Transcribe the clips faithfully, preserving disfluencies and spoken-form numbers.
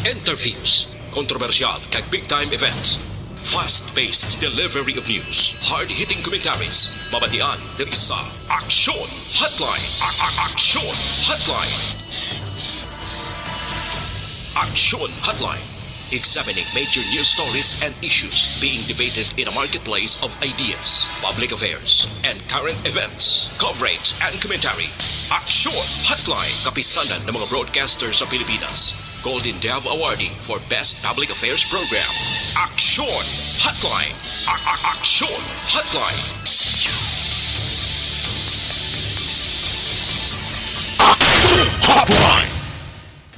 Interviews, kontrobersyal kag big time events. Fast-paced delivery of news, hard-hitting commentaries. Mabatian diri sa Aksyon Hotline. A- a- Aksyon Hotline. Aksyon Hotline. Examining major news stories and issues being debated in a marketplace of ideas, public affairs, and current events. Coverage and commentary. Aksyon Hotline. Kapisanan ng mga broadcaster sa Pilipinas. Golden Dove Awardee for Best Public Affairs Program. Aksyon Hotline. A- a- Aksyon Hotline. Aksyon Hotline.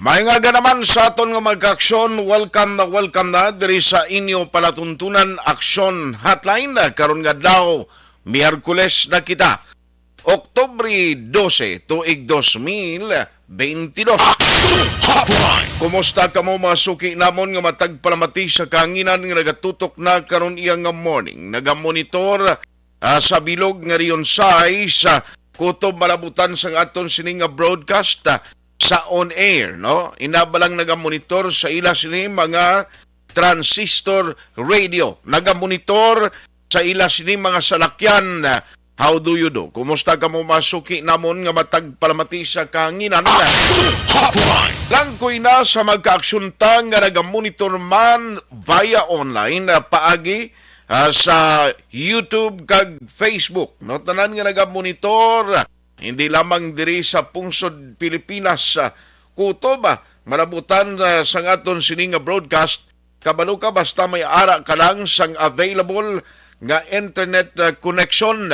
May nga naman sa aton nga magkaaksyon, welcome na welcome na diri sa inyo palatuntunan Aksyon Hotline. Karon nga adlaw, Miyerkules na kita. Oktubre dose, tuig dos mil bentidós. Aksyon Hotline! Kumusta kamo, mga suki namon nga matag palamati sa kahanginan nga nagatutok na karon iya nga morning? Nagamonitor, ah, sa bilog nga Rionsay sa kutob malabutan sang aton sini nga broadcast, ah, sa on air, no? Ina ba lang nagamonitor sa ila sini mga transistor radio? Nagamonitor sa ila sini mga salakyan? How do you do? Kumusta kamo, mga suki namon nga matag palamati sa kahanginan? Aksyon Hotline! Langkoy na sa magkaaksyon ta nga nagamonitor man via online, ah, paagi, ah, sa YouTube kag Facebook. No, tanan nga nagamonitor, hindi lamang diri sa pungsod Pilipinas, ah, kutob, ah, malabutan, ah, sang aton sini nga broadcast, kabalo ka, basta may ara ka lang sang available nga internet, ah, connection.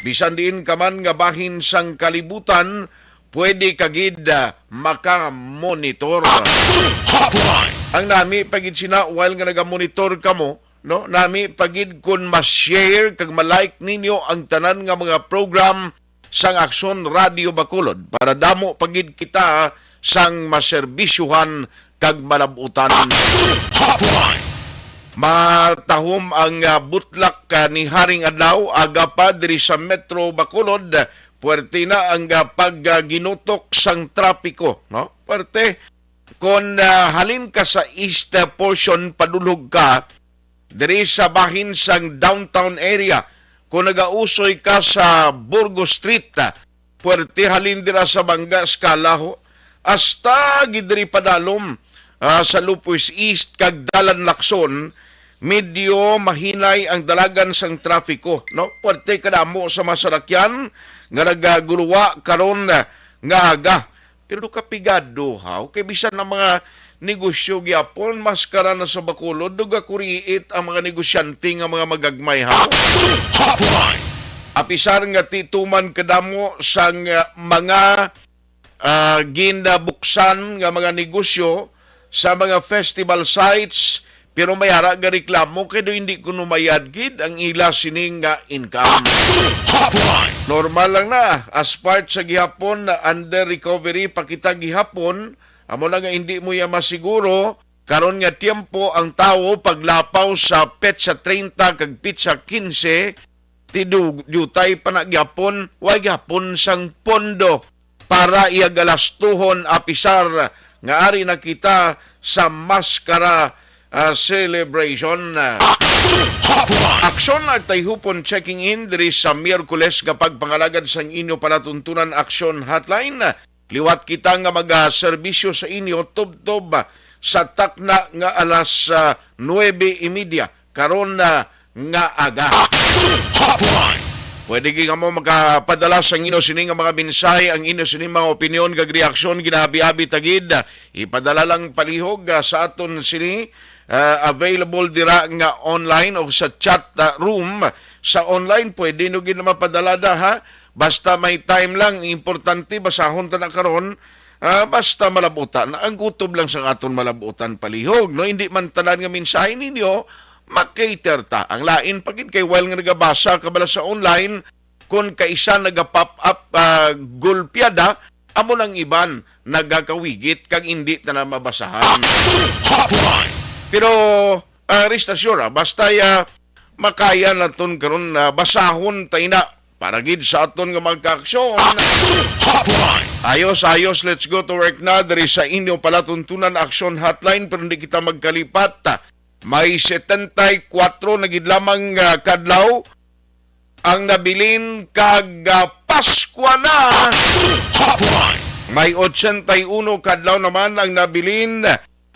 Bisan diin ka man nga bahin sang kalibutan, pwede ka gid, ah, makamonitor. Aksyon Hotline! Ang nami pa gid sina, while nga nagamonitor kamo, no? Nami pa gid kun ma-share kag ma-like ninyo ang tanan nga mga program sang Aksyon Radio Bacolod para damo pa gid kita sang maserbisyuhan kag malab-utan. Aksyon Hotline! Matahom ang, ah, butlak, ah, ni Haring Adlaw, aga pa diri sa Metro Bacolod. Puwerte na ang, ah, pagginutok sang trapiko, no? Puwerte. Kon, ah, halin ka sa east, ah, portion, padulhog ka diri sa bahin sang downtown area, kung nagausoy ka sa Burgos Street, ah, puwerte halin dira sa Banga Escala, ho, hasta gid diri padalom, ah, sa Lupis East kag Dalan Lacson, medyo mahinay ang dalagan sang trapiko, no? Puwerte kadamo sa mga salakyan nga nagaguluwa karon, ah, nga aga. Pero do ka pigado, ha? Okay, bisan ang mga negosyo gyapon, maskara na sa Bacolod, do gakuriit ang mga negosyante nga mga magagmay, ha? Aksyon Hotline! Apisar nga ti tuman kadamo sang, ah, mga, ah, ginabuksan nga mga negosyo sa mga festival sites, pero may ara gareklamo kay do hindi kuno mayad gid ang ila sini nga income. Aksyon Hotline! Normal lang na, as part sa gihapon na under recovery pa kita gihapon, amo na nga hindi mo ya masiguro karon nga tiyempo ang tawo paglapaw sa petsa treinta kag petsa quince, ti du-, diutay pa na gyapon, wa gyapon sang pondo para iya galastuhon, apisar nga ari na kita sa maskara, ah, celebration. Aksyon Hotline! Aksyon at Tayhupon checking in diri sa Miyerkules nga pagpangalagad sang inyo palatuntunan Aksyon Hotline. Liwat kita nga magaserbisyo sa inyo tubtob sa takna nga alas, ah, nuebe y media karon na nga aga. Aksyon Hotline! Pwede gyud kamo makapadala sang inyo sini nga mga mensahe, ang inyo sini mga opinyon kag reaksyon, ginahabi-abi ta gid. Ipadala lang palihog, ah, sa aton sini, ah, available dira nga online o sa chat, ah, room. Sa online, pwede nyo gid na mapadala da, ha? Basta may time lang, importante, basahon ta na karon. Ah, basta malab-utan, ang kutob lang sang aton malab-utan palihog, no? Hindi man tanan nga mensahe ninyo, makater ta. Ang lain pa gid kay while nga nagabasa ka bala sa online, kon kaisa naga-pop up, ah, gulpyada, amo nang iban nagakawigit kag hindi ta na mabasahan. Aksyon Hotline! Pero, ah, rest assured, ah, basta, ah, makaya naton karon na basahon ta ina Para gid sa aton nga mga kaaksyon. Ayos, ayos, let's go to work na. Diri sa inyo palatuntunan action hotline, pero hindi kita magkalipat. May setenta y kuatro na gid lamang, ah, kadlaw ang nabilin kag, ah, Paskwa na. May ochenta y uno kadlaw naman ang nabilin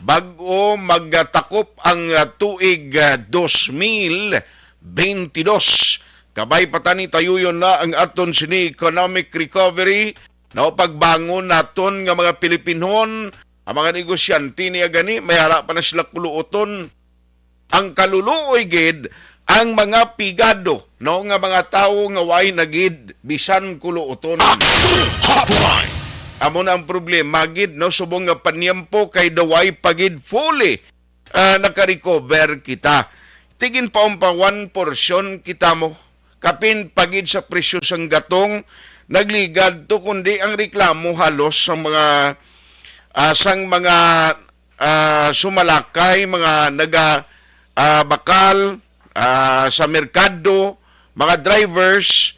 bag-o magtakop ang, ah, tuig, ah, dos mil bentidós. Kabay pa tani tayuyon na ang aton sini economic recovery, no, pagbangon naton nga mga Pilipinhon, ang mga negosyante niya gani, may ara pa na sila kuluoton. Ang kaluluoy gid, ang mga pigado, no, nga mga tawo nga way na gid bisan kuluoton. Amo na ang problema gid, no, subong nga panyempo kay daway pa gid fully, ah, nakarecover kita. Tigin pa umpawan porsyon kita mo. Kapin pa gid sa presyo sang gatong nagligad to, kundi ang reklamo halos sa mga, ah, sang mga, ah, sumalakay, mga naga, ah, bakal, ah, sa merkado, mga drivers,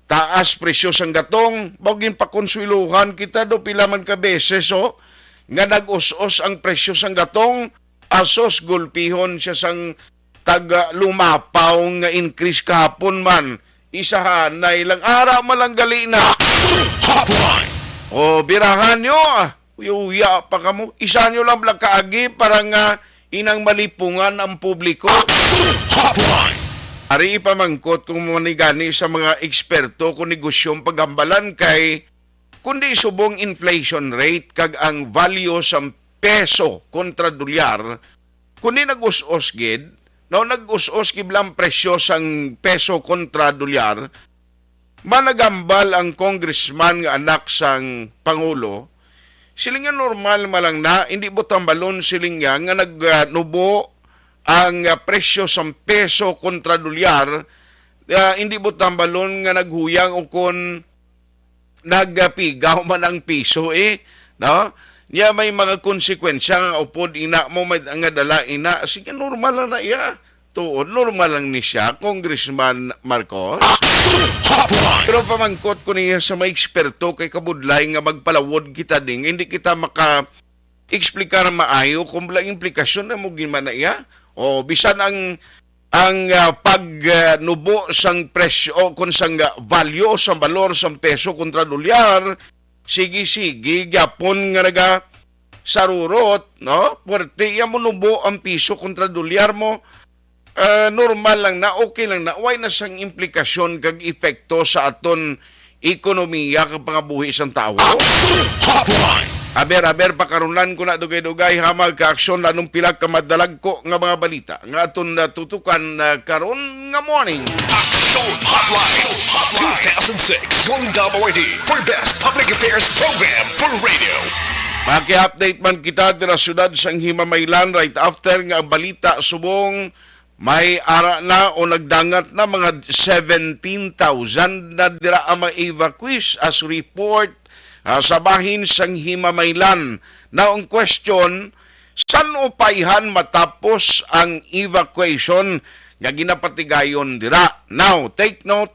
taas presyo sang gatong. Mao ginpakonsuwelohan kita do pila man ka beses, oh, nga nag-us-os ang presyo sang gatong. Asos, gulpihon siya sang taga lumapaw nga increase kahapon man. Isahanay lang, ara man lang gali na. Hotline. O, birahan nyo, ah. Uya-uya pa kamo. Isa nyo lang bala kaagi para nga inang malipungan ang publiko. Hotline. Ari ipamangkot kung manigani sa mga eksperto kung negosyong paghambalan kay kundi subong inflation rate kag ang value sang peso kontra dolyar, kundi nag-us-os gid, no, nag-us-os gid lang presyo sang peso kontra dolyar, managambal ang congressman nga anak sang pangulo, siling nga normal man lang na, hindi butambalon siling niya nga nagnubo ang, ah, presyo sang peso kontra dolyar, ah, hindi butambalon nga naghuyang o kon nagapigaw man ang piso, eh, no? Niya may mga konsekwensya nga upod ina mo may, nga dala ina. Sige, normal lang na iya. Tuod, normal lang ni siya, Congressman Marcos. Pero pamangkot ko niya sa mga eksperto kay kabudlay nga magpalawod kita ding, hindi kita maka explicar maayo kung bala implikasyon na mo gid man na iya. O bisan ang, ang, ah, pag, ah, nubo sang presyo o kung sang, ah, value o sang balor sang peso kontra dolyar, sige-sige gyapon nga naga sarurot, no? Puwerte iya mo nubo ang piso kontra dolyar mo. Ah, normal lang na, okay lang na, way na sang implikasyon kag epekto sa aton ekonomiya kag pangabuhi sang tawo. Hotline. Aber, aber, pakarunan ko na dugay-dugay ha, mga kaaksyon, anong pila ka madalagko nga mga balita nga aton natutukan, ah, karon nga morning. Action Hotline two thousand six Golden Double Awardee for Best Public Affairs Program for Radio. Maki-update man kita dira siyudad sang Himamaylan right after nga ang balita subong may ara na o nagdangat na mga seventeen thousand na dira ang mga evacuees as report, ah, sa bahin sang Himamaylan. Now, ang question, san upayhan matapos ang evacuation nga ginapatigayon dira? Now, take note,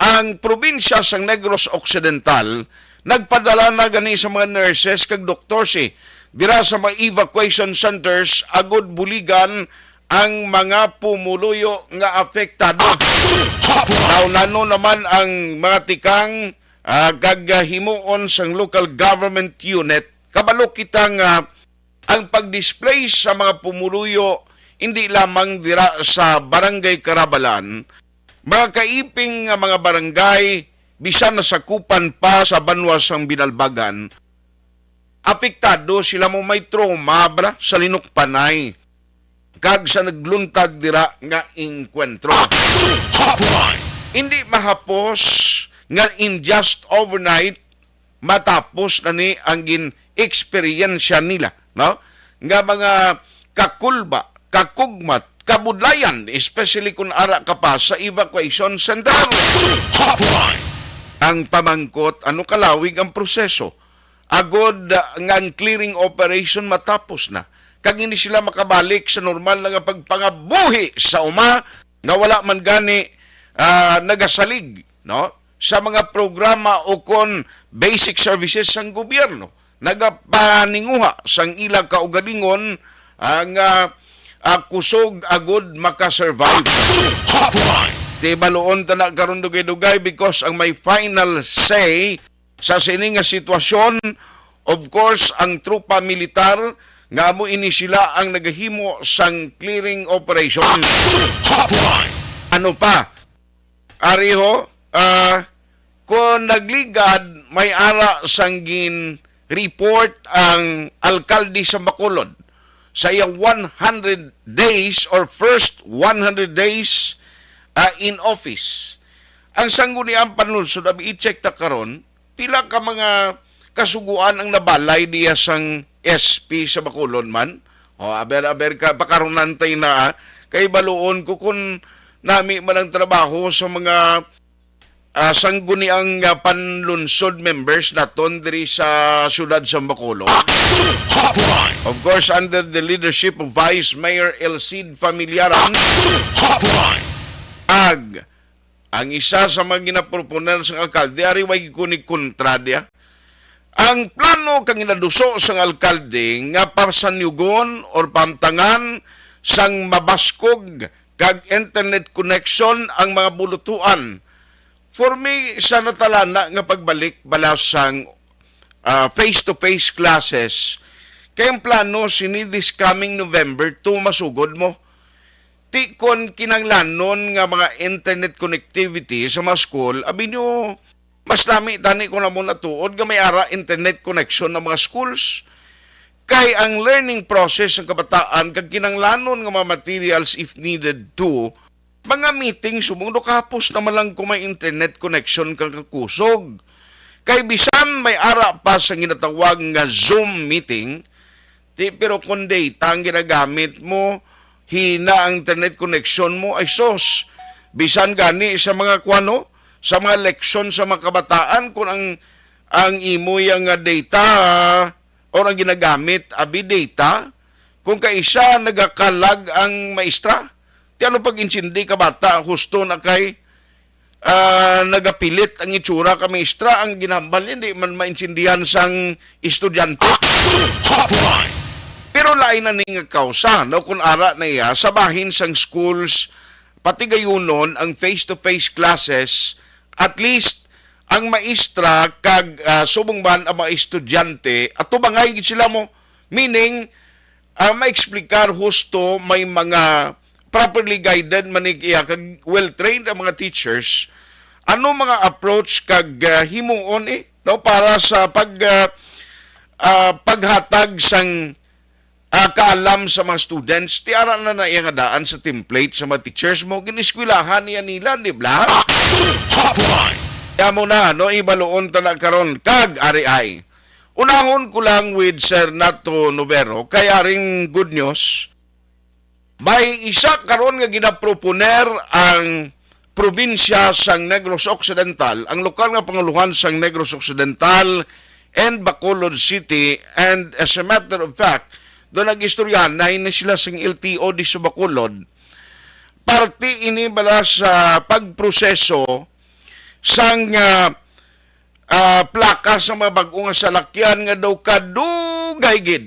ang probinsya sang Negros Occidental nagpadala na gani sa mga nurses kag doktor si dira sa mga evacuation centers agud buligan ang mga pumuluyo nga apektado. Naunano naman ang mga tikang, ah, kag, ah, himuon sang local government unit. Kabalo kita nga ang pag-displace sa mga pumuluyo hindi lamang dira sa Barangay Carabalan, mga kaiping nga mga barangay, bisan nasakupan pa sa banwa sang Binalbagan, apektado sila mo may trauma bra sa linukpanay kag sa nagluntad dira nga engkwentro. Hotline. Hindi mahapos nga in just overnight matapos na ni ang gin-eksperyensya nila, no? Nga mga kakulba, kakugmat, kabudlayan, especially kung ara ka pa sa evacuation center. Hotline. Ang pamangkot, ano kalawig ang proseso? Agod, ah, nga ang clearing operation matapos na. Kag hindi sila makabalik sa normal na nga pagpangabuhi sa uma nga wala man gani, ah, nagasalig no, sa mga programa o kon basic services sang gobyerno. Nagapaninguha sang ila kaugalingon ang, ah, ah, kusog agud makasurvive. Hotline! Di baluon ta na karon dugay-dugay because ang may final say sa sini nga sitwasyon, of course, ang tropa militar nga amo ini sila ang nagahimo sang clearing operation. Hotline! Ano pa? Ariho, ah, kung nagligad, may ara sang gin-report ang alkalde sa Bacolod sa iya one hundred days or first one hundred days, ah, in office. Ang Sangguniang Panlungsod, abi, i-check ta karon, pila ka mga kasuguan ang nabalay diya sang S P sa Bacolod man? O, aber, aber ka, pakarunantay na, ah. Kay baluon ko kung nami man ang trabaho sa mga, ah, Sangguniang, ah, Panlungsod members naton diri sa siyudad sa Bacolod. Action Hotline! Of course, under the leadership of Vice Mayor Elcid Familiaran. Action Hotline! Ag, ang isa sa mga ginaproponer sang alkalde, ari way kunig kontra diya. Ang plano kang ginaduso sang alkalde nga pasanyugon or pamtangan sang mabaskog kag internet connection ang mga bulutuan. For me, sa natalana nga pagbalik bala sang, ah, face-to-face classes, kay ang plano sini this coming November two masugod mo. Ti kon kinanglanon nga mga internet connectivity sa mga school, abi nyo, mas nami tani kung amo natuod nga may ara internet connection ang mga schools. Kay ang learning process ng kabataan kag kinanglanon nga mga materials, if needed to, mga meeting subong do kahapos naman lang kung may internet connection kang kakusog. Kay bisan may ara pa sa ginatawag nga Zoom meeting, ti, pero kung data ang ginagamit mo, hina ang internet connection mo, ay sos, bisan gani sa mga kuwano, sa mga leksyon sa mga kabataan, kung ang, ang imo yang nga data, ah, or ang ginagamit, abi data, kung kaisa nagakalag ang maestra, ti ano pag-intindi ka bata, husto na kay, ah, nagapilit ang itsura ka maestra, ang ginhambal niya, di man maintindihan sang estudyante. Action Hotline! Pero lain na ni nga kausa, no, kung ara na iya, sa bahin sang schools, pati gayunon ang face-to-face classes, at least ang maestra kag, ah, subong man ang mga estudyante, atubangay gid sila mo. Meaning, ah, maeksplikar husto, may mga properly guided man ni iya kag well-trained ang mga teachers. Ano mga approach kag, ah, himuon, eh, no, para sa pag, ah, ah, paghatag sang, ah, kaalam sa mga students? Ti ara na na iya nga daan sa template sa mga teachers mo, giniskwelahan niya nila, di ba? Action Hotline! Kaya mo na, no, ibaluon ta na karon kag ari ay. Unahon ko lang with Sir Nato Novero, kay aring good news, may isa karon nga ginaproponer ang probinsya sang Negros Occidental, ang lokal nga panguluhan sang Negros Occidental and Bacolod City, and as a matter of fact, do nag-istoryahanay na sila sang L T O di sa Bacolod. Parte ini bala sa pagproseso sang, ah, ah, plaka sa mga bag-o nga salakyan nga daw kadugay gid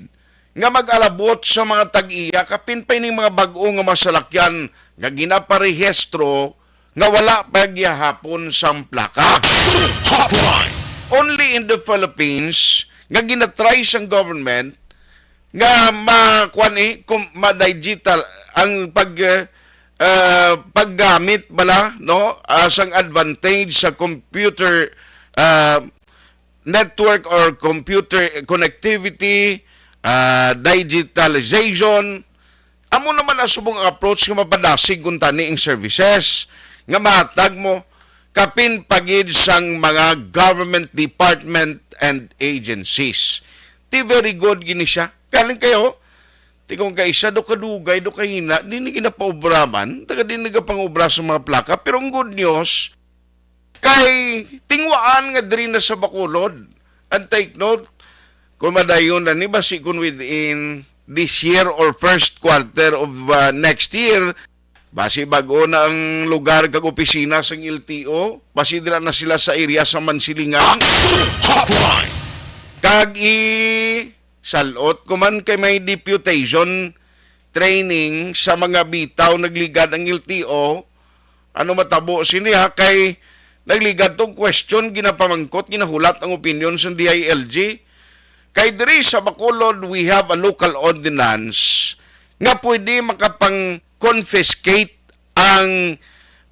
nga mag-alabot sa mga tag-iya, kapin pa ining mga bag-o nga mga salakyan nga ginaparehistro nga wala pa gihapon sang plaka. Action Hotline! Only in the Philippines nga ginatry sang government nga ma-, kuwan, eh, kung ma-digital ang pag, eh, ah, paggamit bala, no, ah, sang advantage sa computer, ah, network or computer connectivity, ah, digitalization. Amo naman ang subong approach nga mapadasig kuntani ang services nga mahatag mo, kapin pa gid sang mga government department and agencies. Ti very good gini siya. Galing kayo, ti kung kaisa do kadugay, do kahina, di ni ginapaobraman, taga di nagapangobra sa mga plaka. Pero ang good news, kay tingwaan nga diri na sa Bacolod. And take note, kung madayon na ni, basi kung within this year or first quarter of, uh, next year, Basi bag-o na ang lugar kag opisina sang L T O. Basi dira na sila sa area sa Mansilingan. Hotline. Kag i salot ko man kay may deputation training sa mga bitaw nagligad ang L T O. Ano matabo sini, ha? Kay nagligad tong question, ginapamangkot, ginahulat ang opinion sa D I L G. Kay diri sa Bacolod, we have a local ordinance nga pwede makapang-confiscate ang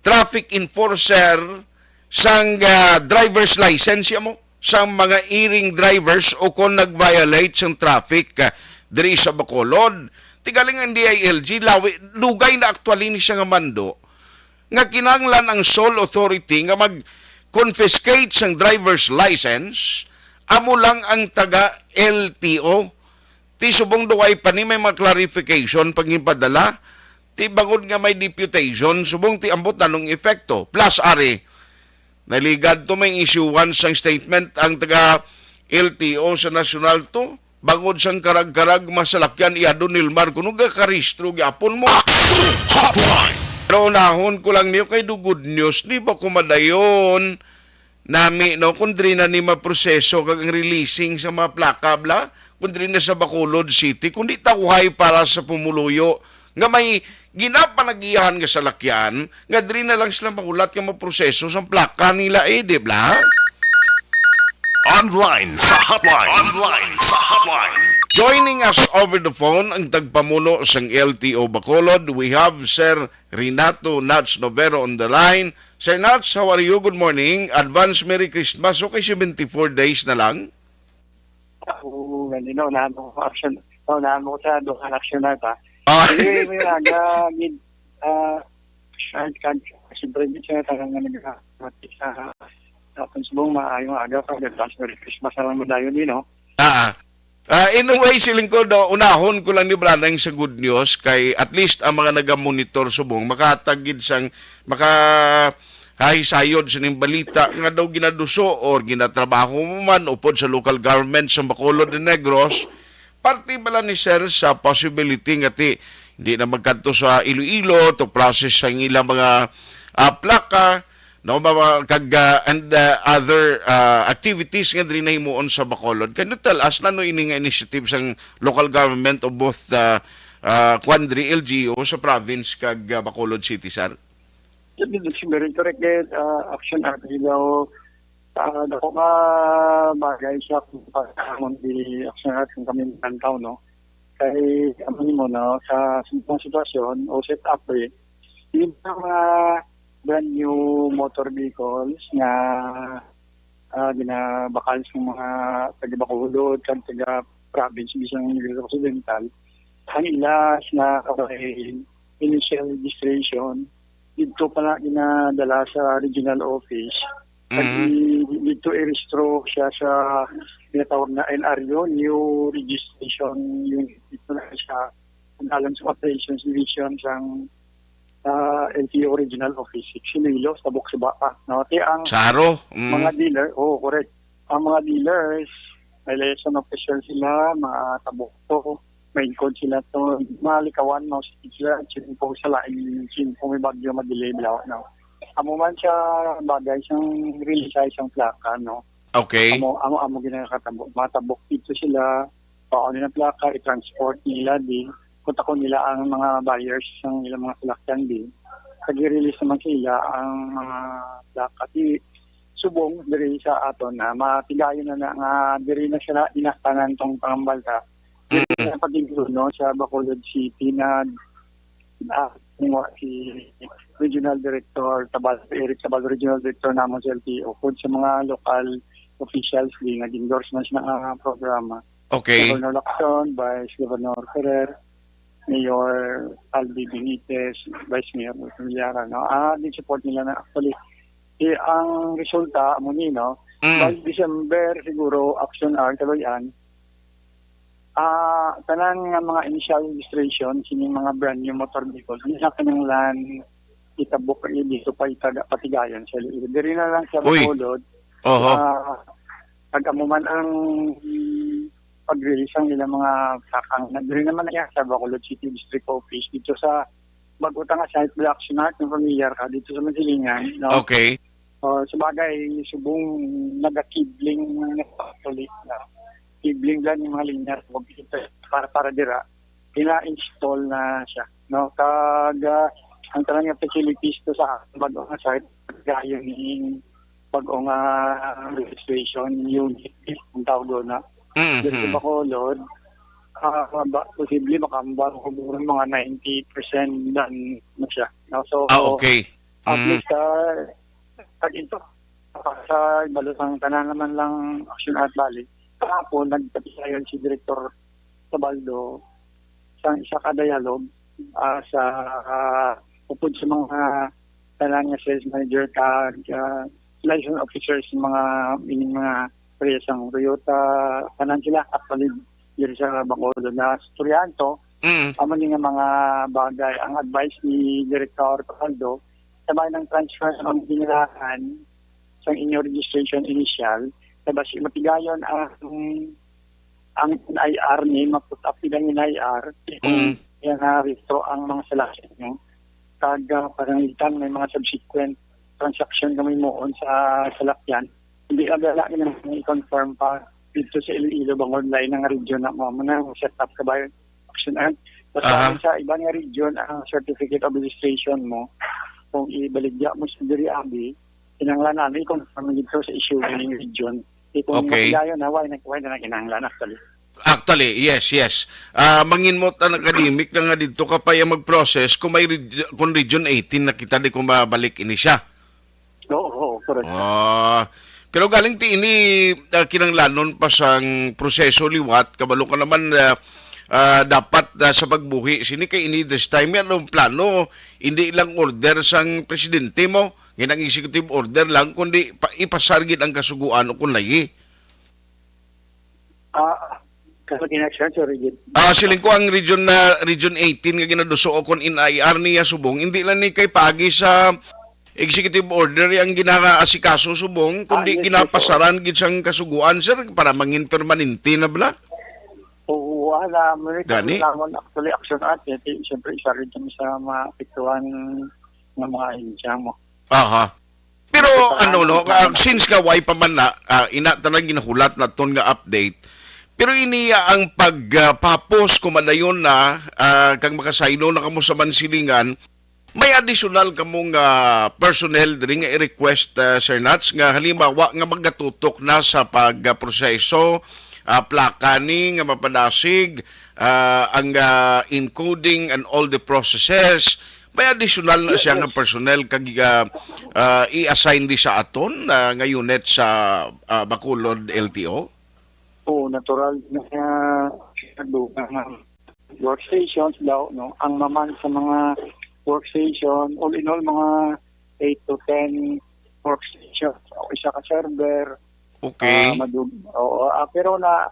traffic enforcer sang, ah, driver's license, ya mo, sang mga erring drivers o kon nag-violate sang traffic, ah, diri sa Bacolod. Ti galing ang D I L G, lawi, dugay na actually ni siya nga mando nga kinahanglan ang sole authority nga mag-confiscate sang driver's license, amo lang ang taga L T O. Ti subong duway pa ni may mga clarification pag ginpadala, ti bangod nga may deputation, subong ti ambot na nung epekto. Plus, ari, naligad to may isyuhan sang statement ang taga L T O sa National to, bangod sang karag-karag masalakyan iya Don Nilmar, kuno gakarehistro gyapon mo. Hotline. Pero unahon ko lang niyo kay do good news, di ba, kumadayon nami, no, kung diri na ni maproseso kag ang releasing sa mga plaka, bla, kung diri na sa Bacolod City, kundi tawhay para sa pumuluyo nga may ginapanagihan nga salakyan nga diri na lang sila mahulat nga maproseso sa plaka nila, eh, di bla? Online sa hotline. Online sa hotline. Joining us over the phone ang tagpamuno sang L T O Bacolod, we have Sir Renato Nats Novero on the line. Sir Nats, how are you? Good morning. Advance Merry Christmas. Okay, seventy-four days na lang. Ako, ganun, no, unahan mo ko action. No, unahan mo ko sa duha ka action na ta. Ah. Sige, may aga, gid, ah, siyempre, di siya talagang nag-, sa, sa, sa, subong, maayong aga pa, advance Merry Christmas na lang mo dayon, eh, no? Ah. Ah, in a way, siling ko, do, unahon ko lang ni Branang sa good news kay at least ang mga nagamonitor subong makahatag gid sang maka hahisayod sining balita nga daw ginaduso or ginatrabaho mo man upod sa local government sa Bacolod de Negros, parte bala ni Sir sa possibility nga ti hindi na magkadto sa Iloilo to process ang ilang mga, ah, plaka, no, mga kag, ah, and, ah, other, ah, activities nga diri nahimuon sa Bacolod. Can you tell us nano ini nga initiative sang local government of both, ah, ah, kwan diri, L G U sa province kag, ah, Bacolod City, sir? Very correct, eh, ah, action, ah, daw, ah, dako nga bagay sa pagkahamon di action at kung kami mantaw, no? Kay, ano mo, no, sa, sa sitwasyon o set up, eh, yung mga brand new motor vehicles nga, ah, ginabakal sa mga taga Bacolod kag taga province bisan Negros Occidental, ang ila nga kabay initial registration didto pa na ginadala sa regional office. Kag Mhm. i-, didto i-rehistro siya sa ginatawag na N R U, New Registration Unit. Didto na siya ang alam sa Operations Division sang, ah, L T O Regional Office six, Iloilo, sa Tabok, Suba pa, no? Ti ang Saro. Mm. mga dealer, oh, correct. Ang mga dealers, may liaison officer sila, mga tabok to, may code sila to, malikawan, no? Sila, siyempre, sa lain, siyempre, may bagyo, madelay, bla, no? Amo man sa bagay, sang release sa isang plaka, no? Okay. Amo, amo, amo ginakatabo. Matabok dito sila, paon nila plaka, i-transport nila di. Kontakon nila ang mga buyers sang ilang mga salakyan di. Kag i-release naman sa ila ang mga plaka. Di, subong diri sa aton na matigayon na, na nga diri na sila inaktanan tong pangambalta. Diri Mm. na pag-, no, sa Bacolod City na, ah, mo si Regional Director Tabal, Eric Tabal, Regional Director namon sa L T O, kung sa mga local officials din, nag-endorse man sa mga programa. Okay. Governor Lacson, Vice Governor Ferrer, Mayor Albi Benitez, Vice Mayor Familiara, no? Ah, din support nila na actually. Eh, ang resulta, amo ni, no? Mm. By December, siguro, action ang kaluyan. Ah, tanan nga mga initial registration, sining mga brand new motor vehicles, hindi na kinahanglan itabok dito pa itaga, patigayon sa Iloilo. Diri na lang sa Uy. Bacolod. Oho. Ah, pag amo man ang pag-release ang ilang mga plakang, na diri naman na yan sa Bacolod City District Office dito sa bag-o ta nga site, Black Smart, kung familiar ka dito sa Masilingan, no? Okay. O, sa bagay, subong nagakibling, actually, no? Kibling lang yung mga linya, wag ito para, para dira. Pina-install na siya, no? Kag, ah, ang tanan nga facilities to sa bag-o nga site, gayon ning bag-o nga registration unit, ang tawag doon na. Mhm. Dito sa Bacolod, ah, ba, posible makambal ko mga ninety percent done na siya, no? So, Ah, okay. At Mm. least, ah, pag ito, sa ibalo sang tanan naman lang action at bali. Kahapon, nagpatisayon si Director Tabaldo sa isa ka dialogue, ah, sa, ah, upod sa mga tanan nga sales manager kag, ah, liaison officers sa mga, ining mga parehas sang Toyota, tanan sila, actually, diri sa Bacolod na istoryahan to. Mm. Amo ni nga mga bagay. Ang advice ni Director Tabaldo, sa may nang transfer ang ginirahan sa inyo registration initial, na basi matigayon ang, ang N I R ni, ma-put up nila ang N I R, kung Mm. yan na rehistro ang mga salakyan nyo. Kag, ah, pananglitan may mga subsequent transaction kami moon sa salakyan. Hindi na bala nga i-confirm pa dito sa Iloilo, bang online ang region na mo, mo na set up ka ba yung action, ah? Basta Aha. Sa iba nga region, ang certificate of registration mo, kung ibaligya mo sa diri abi, kinahanglan na i-confirm dito sa issuing region. Di kung Okay. Matigayon na, why na, why na kinahanglan actually? Actually, yes, yes. Ah, manginmot ang academic na nga dito ka pa yung mag-process kung may reg-, kung Region eighteen na kita di kung mabalik ini siya. Oo, oo, correct. Ah, pero galing ti ini, ah, kinanglanon pa sang proseso liwat, kabalo ka naman, ah, ah, dapat, ah, sa pagbuhi sini kay ini this time yan ang plano, hindi lang order sang presidente mo, nga nang executive order lang, kundi pa, ipasar gid ang kasuguan o kung layi. Ah, kasi kinaksan, sorry, Jim. Ah, siling ko ang region na, Region eighteen nga ginaduso o kon N I R niya subong, hindi lang ni kay pagi sa executive order ang ginaasikaso subong, kundi Ah, yes, yes, ginapasaran gid sang kasuguan, sir, para mangin permanente na bala. Oo, wala. May Gani? Kailangan actually action at, eh, di, siyempre, isa rin kami sa maapektuhan ng mga ahensya mo. Aha. Pero Sa ano, ano, no, sa ah, ano? Since nga way pa man na, ah, ina tanan ginahulat naton nga update, pero ini, ah, ang pagpapos kumadayon na, ah, kag makasaylo na kamo sa Mansilingan, may additional kamo nga personnel diri nga i-request, ah, Sir Nats, nga halimbawa nga magatutok na sa pagproseso, ah, plaka ni nga mapadasig, ah, ang, ah, encoding and all the processes. May additional na Yes, siya nga yes. Personnel kag, ah, ah, i-assign di sa aton, ah, nga unit sa, ah, Bacolod L T O? Oo, natural na nga dugang nga workstations daw, no? Ang maman sa mga workstation, all in all, mga eight to ten workstations o isa ka server. Okay. Ah, madug-, oo, ah, pero na,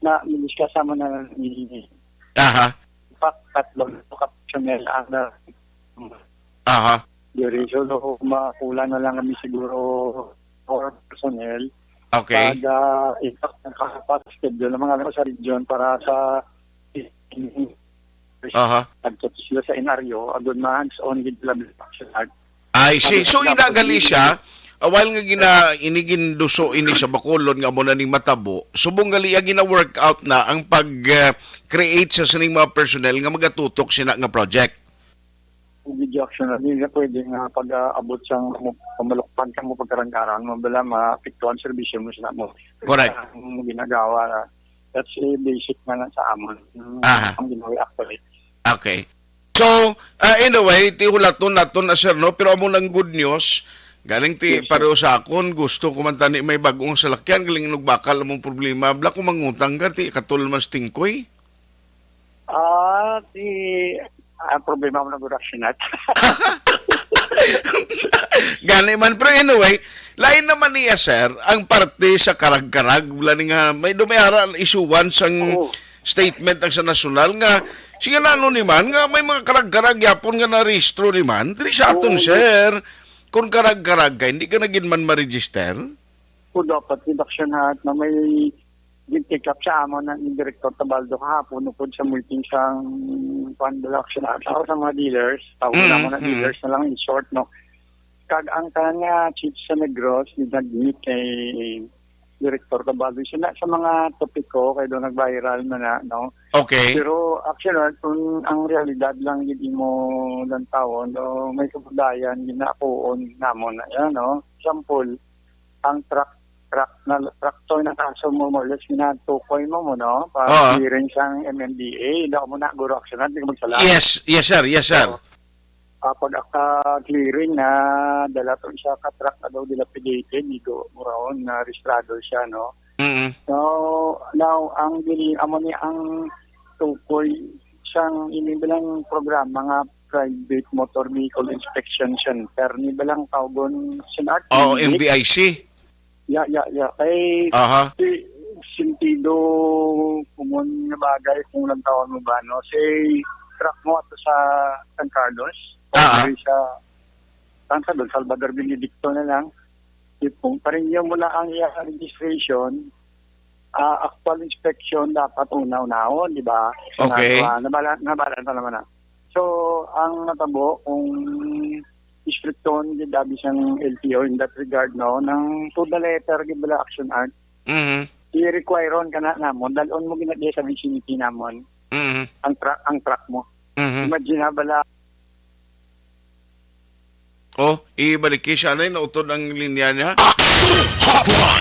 na, miniskas naman na ni Aha. Pak, tatlo na ka personnel ang na Aha. Diri, so, so, makulang na lang kami siguro four personnel. Okay. Kada impact ng kahapas, schedule ng mga ano sa region para sa Aha. Nagtuto sila sa inaryo, agud ma-hands-on gid sila sa action. I see. So, ina gali siya, ah, while nga gina-, ini ginduso ini sa Bacolod nga amo na ning matabo, subong gali iya gina-work out na ang pag, ah, create sa sining mga personnel nga magatutok sina nga project. Video action na, hindi na pwede nga pag-aabot sa mo, pamalukpan ka mo pagkarangkaran mo, bala maapektuhan serbisyo mo sa mo. Correct. Ang ginagawa, that's a basic na lang sa amon. Aha. Ang ginawa actually. Okay. So, ah, anyway, ti hulaton naton na, sir, no? Pero amo nang good news. Galing ti Yes, sir. Pareho sa akon, gusto ko man tani may bagong salakyan, galing inugbakal among problema. Bala ko mangutang ka, ti katol mas tingkoy. Ah, di, ang problema mo na gud, Action Act. Gani man, pero anyway, lain naman niya, sir, ang parte sa karag-karag, wala ni nga, may dumayara ang isuwan sang Oo. Statement ang sa nasyonal nga, sige na, ano ni man, nga may mga karag-karag yapon nga narehistro ni man, diri sa aton, Oo, sir, kung karag-karag ka, hindi ka na gid man ma-register? Kung dapat, reduction hat na may gin-take up sa amon na ni Director Tabaldo kahapon upod sa meeting sang, kuwan, bala, action ata, o sa mga dealers. Tawag Mm, na mo na mm. dealers na lang, in short, no? Kag ang tanan nga chief sa Negros, nag-meet kay Director Tabaldo. Isa na sa mga topiko kay do nag-viral man na, no? Okay. Pero, actually, kung ang realidad lang gid imo lantawon, do may kabudayan, ginakuon namon na yan, no? Example, ang truck, truck na, truck toy na kaso mo, more or less, ginatukoy mo mo, no? Pa Oo. Clearance ang M M D A, hindi ako mo na guro aksyonan, hindi ko magsala. Yes, yes, sir. Yes, sir. So, ah, pag aka-clearing na dala to siya ka truck na daw dilapidated, dito muraon na registrado siya, no? Mm. So, now, ang dili, amo ni ang tukoy sang ini bilang programa nga Private Motor Vehicle Inspection Center, ni bilang tawgon sin art. Oh, M V I C. Ya, ya, ya. Kay Aha. si sentido, kumon nga bagay kung lang tawon mo ba, no? Si truck mo ato sa San Carlos, Ah, ah. Sa, saan sa doon? Salvador Benedicto na lang. Ipong parinyo mo na ang iya registration, ah, actual inspection dapat una-unahon, di ba? So, Okay. nagawa, nabala, nabala na naman na. So, ang natabo, kung istrikton gid abi sang L T O in that regard, no, nang to the letter gid bala action art, Mhm. i-require-on ka na namon, dalon mo gina diya sa vicinity namon Mhm. ang truck, ang truck mo. Mhm. Imagine na bala. Oh, ibalik siya na, nautod ang linya niya.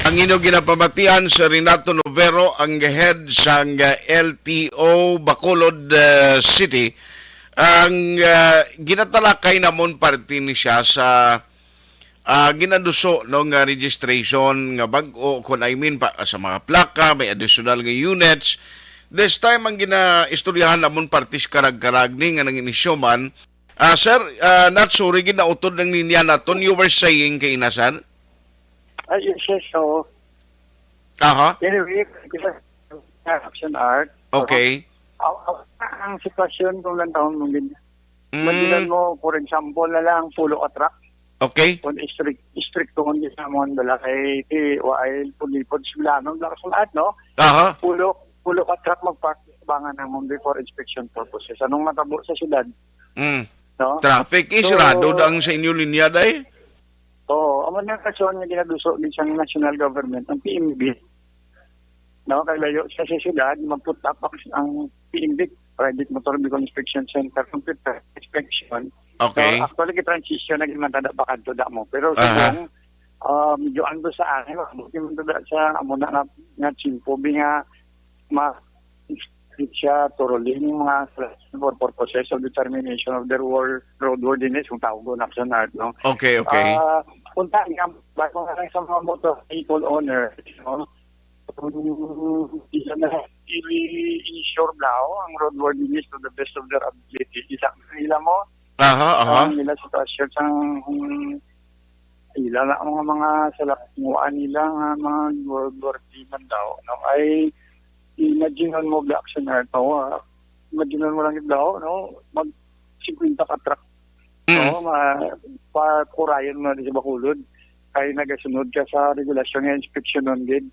Ang inyo ginapamatian, si Renato Novero, ang head sang, uh, L T O Bacolod, uh, City. Ang, uh, ginatalakay namon parte ni siya sa, uh, ginaduso, no, nga registration nga bag-o, kun I mean pa, sa mga plaka, may additional nga units. This time, ang ginaistoryahan namon parte sa karag-karag ni nga nang inisyu man, Ah, sir, ah, not sorry, ginautod ang linya naton. You were saying kay ina, sir? Ay, yes, yes, oo. Aha. Anyway, kita action art. Okay. Aw, aw, ang sitwasyon kung lang taon mong din. Mm. Madilan mo, for example na lang, pulo ka truck. Okay. Kung strict, strict ko kung di sa mga dala kay, ti, wa ay pulipod sila, no? Lakas ng art, no? Aha. Pulo, pulo ka truck magpark, bangan naman before inspection purposes. Anong matabo sa syudad? Mm. No? Traffic, eh, So, sarado da ang sa inyo linya, day? Oo, amo na ang rason nga ginaduso din sa national government, ang P M V. No, kay layo sa, sa syudad, mag-put up ang, ang P M V, Private Motor Vehicle Inspection Center, computer inspection. Okay. So, actually, transition na gid man tada pa kadto da mo. Pero Aha. kung, ah, medyo ano sa akin, buti man tada sa amo na nga, nga tiyempo, bi nga ma-, siya thoroughly yung mga for purposes of determination of the road, roadworthiness, kung tawag ko na sa art, no? Okay, okay. Ah, punta nga, bago nga lang sa mga motor vehicle owner, no? Kung sila na i-ensure daw ang roadworthiness to the best of their ability. Isa nila mo, Aha, aha. ang nila sitwasyon sa, um, ila na ang mga, mga salakmuan nila nga mga roadworthy man daw, no? Ay, imagine mo, Black Sonar, no? Ah, imagine mo lang daw, no? Mag fifty ka truck, Mm. no? Ma-, pakurayan mo na din sa Bacolod. Kay nagasunod ka sa regulasyon nga inspeksyonon gid.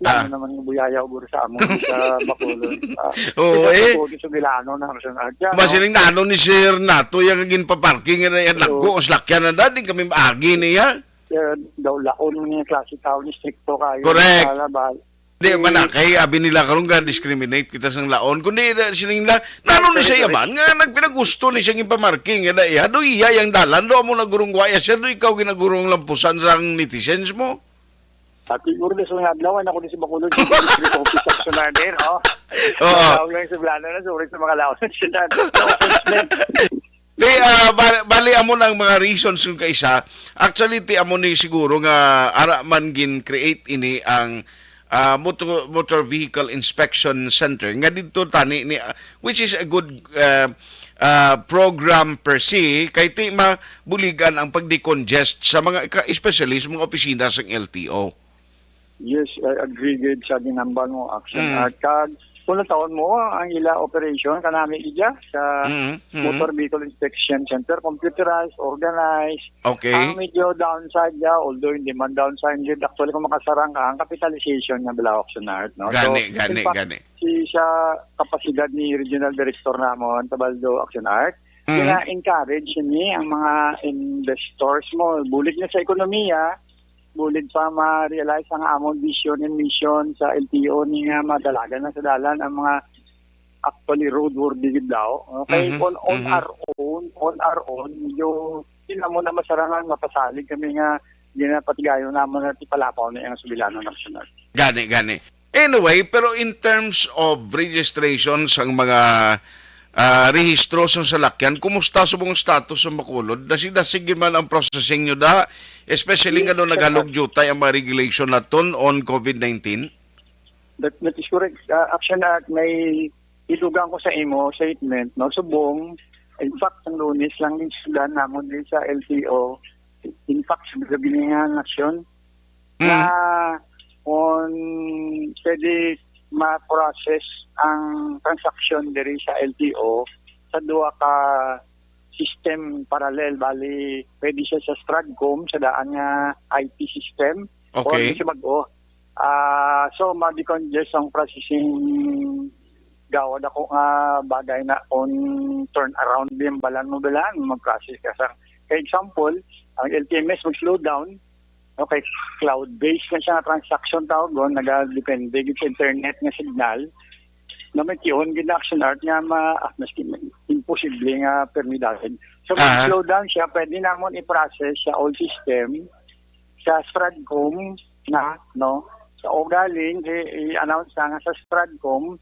Ah. Ano naman yung buyayaw guro sa amo sa Bacolod? Ah, Oo, kita eh. Sa Bacolod, sa Milano, na, sa, ah, dyan, no? Masiling na ano ni Sir Nato, yung ginpaparking na yan, Oo. Lagko, ang salakyan na dati, kami maagi niya. Eh, daw laon mo niya klase tao ni stricto kayo. Correct. Sa labas. Di, Eh, man na, kay abi nila karon ga discriminate kita sang laon. Kundi, eh, siling nila, nano ni siya man, nga nagpinagusto ni siya yung pamarking, nga da, iya, do iya yung dalan, do amo nagurong waya, sir, do ikaw ginagurong lampusan sang netizens mo? At siguro na sa mga adlaw, ako din si Bacolod, sa district office action na din, oh. Oo. Tawag lang sa plano na, sorry sa mga laon. Sila, Di, ah, bali, bali amo na ang mga reasons kung kaisa. Actually, ti amo ni siguro nga ara man gin-create ini ang, ah, motor, Motor Vehicle Inspection Center nga didto tani ni, ah, which is a good, ah, ah, program per se, kay ti mabuligan ang pag-decongest sa mga ka-, especially sa mga opisina sang L T O. Yes, I agree gid sa ginambal mo, Action Mm. Art. Kag Kung natawon mo ang ila operation, kanami iya sa Mm, mm. Motor Vehicle Inspection Center, computerized, organized. Okay. Ang medyo downside niya, although hindi man downside, yun, actually, kung makasarang ka, ang capitalization niya, bala, Action Art, no? So, Gani, gani, in fact, gani. si sa kapasidad ni Regional Director namon, Tabaldo Action Art, Mm. gina-encourage ni ang mga investors mo, bulig na sa ekonomiya, bulig pa ma-realize ang among vision and mission sa L T O ni nga madalagan na sa dalan ang mga actually roadworthy gid daw. Okay, Mhm, on, on mhm. our own, on our own, medyo di na mo na masarangan, mapasalig kami nga ginapatigayon naman at ipalapaw na yung subilanan nasyonal. Gani, gani. Anyway, pero in terms of registration sang mga, ah, rehistro sa salakyan, kumusta subong ang status sa Bacolod? Dasig-dasig gid man ang processing nyo da, especially Yes, nga doon sir. naghalog jutay ang mga regulation naton on COVID nineteen? That, that is correct. Ah, Action Art, may idugang ko sa imo statement, no? Subong, in fact, ang Lunes lang din sila namon din sa L T O. In fact, sa gabi nga aksyon, Mm. na kung pwede ma-process ang transaksyon diri sa L T O sa duha ka system parallel. Bali, pwede siya sa Stratcom, sa daan nga I T system, or Okay. sa bag-o. Ah, so, ma-decongest ang processing gawad ako nga bagay na kung turn around din balan mo balan, mag-process ka sa, kay example, ang L T M S mag-slow down, okay, cloud-based na siya nga transaction tawag doon, nagadepende gid sa internet nga signal, na may kihon gid na Action Art nga ma-, ah, maski imposible nga permidahin. So, kung Ah. slow down siya, pwede namon i-process sa old system, sa Stratcom na, no? So, o galing, i-, i-announce na nga sa Stratcom,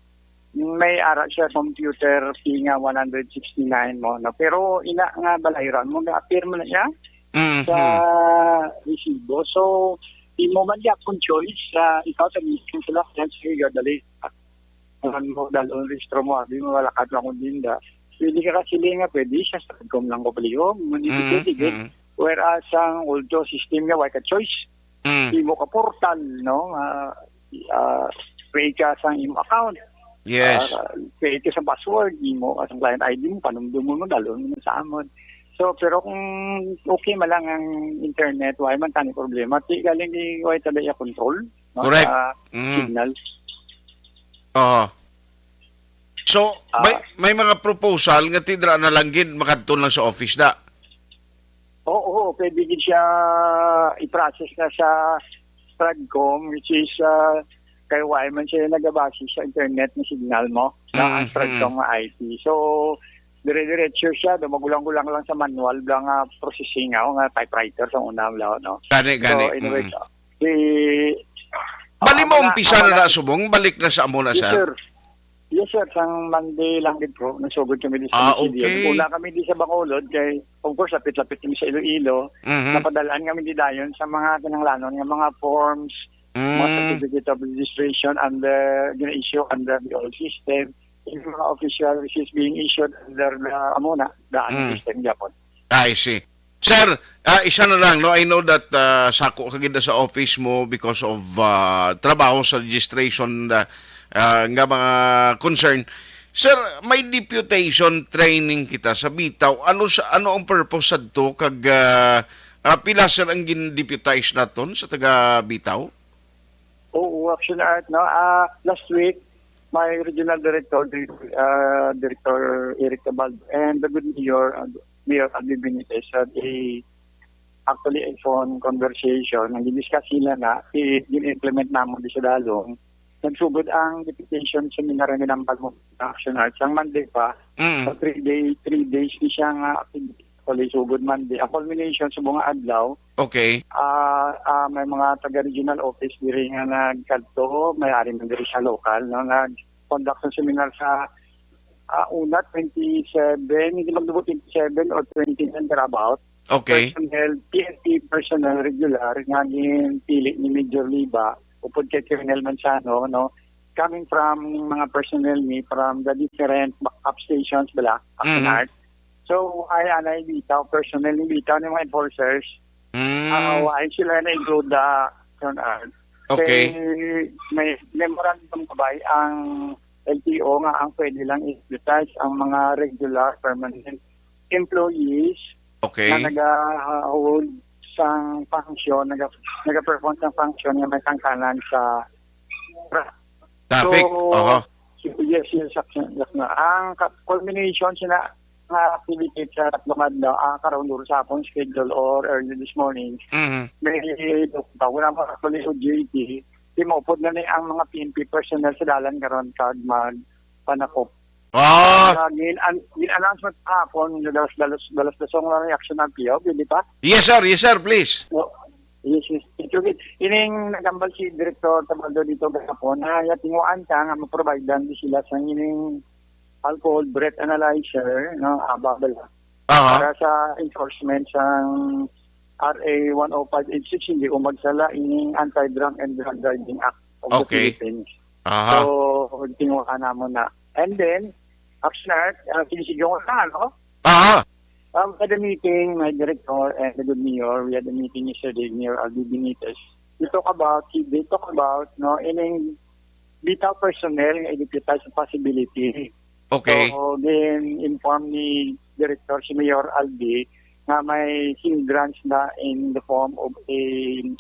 may ara siya computer fee nga one hundred sixty-nine mo, no? Pero ina nga balayran mo, ga-appear mo na siya Mhm. sa resibo. So, imo man gyapon choice, sa ikaw sa mismo sila, yan, sige, dali. Ano mo, dalon rehistro mo, abi mo, wala ka lang kung dinda. Pwede ka kasi nga, pwede siya sa Stratcom lang ko palihog, mo ni Mm, pwede, gid. mm. Whereas, ang old system nga, wala ka choice. Mm. Imo ka portal, no? Ah, ah, create ka sa imo account. Yes. Ah, create ka sa password, imo, as ang client I D mo, panumdum mo, dalon mo sa amon. So, pero kung okay man lang ang internet, wala man tani problema. Ti galing di, wala talaga control, no? Correct. Sa Mm. signal. Oo. So, Ah. may, may mga proposal nga ti dira na lang gid, makadto lang sa office da. Oo, oo, pwede gid siya i-process na sa Stratcom, which is, ah, kay wala man siya nagabase sa internet na signal mo, na ang Mhm. Stratcom nga I T. So, dire-diretso siya, do magulang-gulang lang sa manual bala nga processing ako nga typewriter sa una bala, no? Gani, So, gani. anyway, Mm. so, si, Bali ah, mo, wala, umpisa na wala. na subong, balik na sa amo na, Yes, sir. sir. Yes, sir. Sang Monday lang gid, bro. Nagsugod kami di sa Ah, Presidio. okay. Una kami di sa Bacolod, kay, of course, lapit-lapit kami sa Iloilo. Mhm. Napadalaan kami di dayon sa mga kinahanglanon nga mga forms, mga Mm. certificate of registration under, gina-issue under the old system. Yung mga official receipts being issued under the, amo na, daan Mm. system gyapon. I see. Sir, ah, isa na lang, no? I know that, ah, sako ka gid sa office mo because of, ah, trabaho sa registration, ah, ah, nga mga concern. Sir, may deputation training kita sa Bitaw. Ano sa, ano ang purpose sadto kag, ah, ah, pila, sir, ang gin-deputize naton sa taga Bitaw? Oo, Action Art, no? Ah, last week, my regional director, Dir-, ah, Director Eric Tabaldo, and the good mayor, uh, Mayor Alvin Benitez, had a, actually, a phone conversation. Ang gin-discuss nila na, i-, gin-implement namon di sa Dalong. Nagsugod ang deputation seminar nga ginambal mo sa Action Art. Sang Monday pa, Mm. sa three day, three days ni siya nga activity. Actually, sugod Monday. Ang culmination sa mga adlaw, Okay. Ah, ah, may mga taga-regional office diri nga nagkadto, may ari man diri sa lokal, no, nag-conduct sa seminar sa, ah, una, twenty-seven, hindi magdubo, twenty-seven or twenty-nine thereabout. Okay. Personnel, P N P personnel regular nga ginpili ni Major Liba, upod kay Colonel Manzano, no, coming from mga personnel ni from the different backup stations bala, Mhm. Action Art. So, ay anay Bitaw, personnel ni Bitaw ni mga enforcers. Mm. Ah, why sila na include the Action Art? Okay. Kay may memorandum pa ba ang L T O nga ang pwede lang i-deputize ang mga regular, permanent employees Okay. na naga-hold sang function, naga-, naga-perform sang function nga may kangkanan sa tra-, Traffic. So, Aha. yes, yes, yes, yes, no. Ang ka-, culmination sina nga activity sa tatlong adlaw, ah, karon duro sa hapon schedule or early this morning, Mhm. may, wala mo actually O J T, timaupod na ni ang mga P N P personnel sa dalan karon kag magpanakop. Ah. Ah, gin-, an-, gin-announce mo kahapon, dalas, dalas, dalas dasong na reaction ng P O, di ba? Yes, sir. Yes, sir. Please. So, yes, yes. Ito, ining nagambal si Director Tabaldo dito gahapon, na yatinguan ka nga maprovidean di sila sa ining alcohol breath analyzer, no, aba bala, Aha. para sa enforcement sang R A one oh five eight six, hindi ko magsala, ining Anti-Drunk and Drunk Driving Act of the Okay. Philippines. Aha. So, tinguha namon na. And then, Oxnard, ah, sige, sige ko na, no? Aha. Um, at the meeting, my director and the good mayor, we had a meeting yesterday, Mayor Albi Benitez. We talk about, they talk about, no, ining bitaw personnel nga i-deputize sa possibility. Okay. So, then inform ni Director si Mayor Albi nga may hindrance na in the form of a,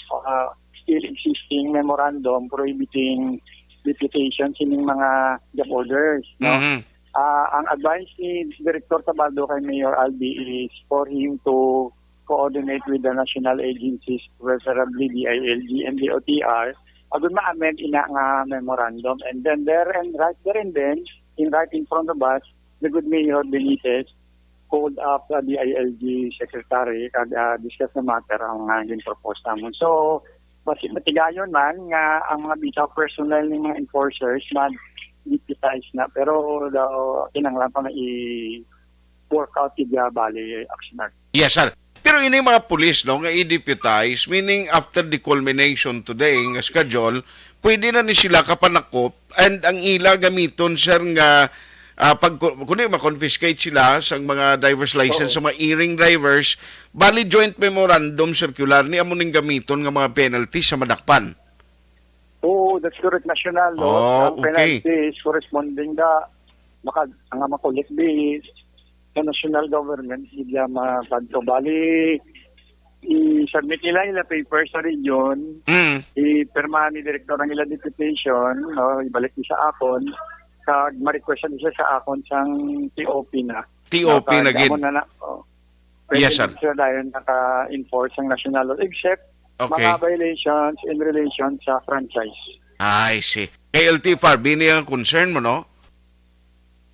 uh, still existing memorandum prohibiting deputation sining mga job orders, no? Mhm. Ah, ang advice ni Director Tabaldo kay Mayor Albi is for him to coordinate with the national agencies, preferably D I L G and D O T R, agud ma-amend ina nga memorandum. And then there and right there and then, in right in front of us, the good Mayor Benitez called up the D I L G secretary kag, ah, discuss the matter ang, ah, ginpropose namon. So, mas matigayon man nga ang mga bitaw personnel ni mga enforcers mag-deputize na, pero daw kinahanglan pa nga i-work out kaya bali, Oxnard. Yes, sir. Pero ini mga pulis, no, nga i-deputize, meaning after the culmination today nga schedule, pwede na ni sila kapanakop and ang ila gamiton, sir, nga, ah, pag, kundi ma-confiscate sila sa mga driver's license Oo. sa mga erring drivers, bali joint memorandum circular ni amo ning gamiton nga mga penalties sa madakpan. Oo, that's correct. National law. Oh, Ang okay. penalty is corresponding da maka, nga makulit bi sa national government, di biya mapadto. Bali, i-submit nila ila paper sa region, Mm. i-pirma ni direktor ang ila deputation, no, ibalik ni sa akon, kag ma-request ni siya sa akon sang T O P na. T O P na gid. Amo na na, oh. Pwede Yes, sir. sila dayon naka-enforce ang national law, except Okay. mga violations in relation sa franchise. I see. Kay L T F R B ni ang concern mo, no?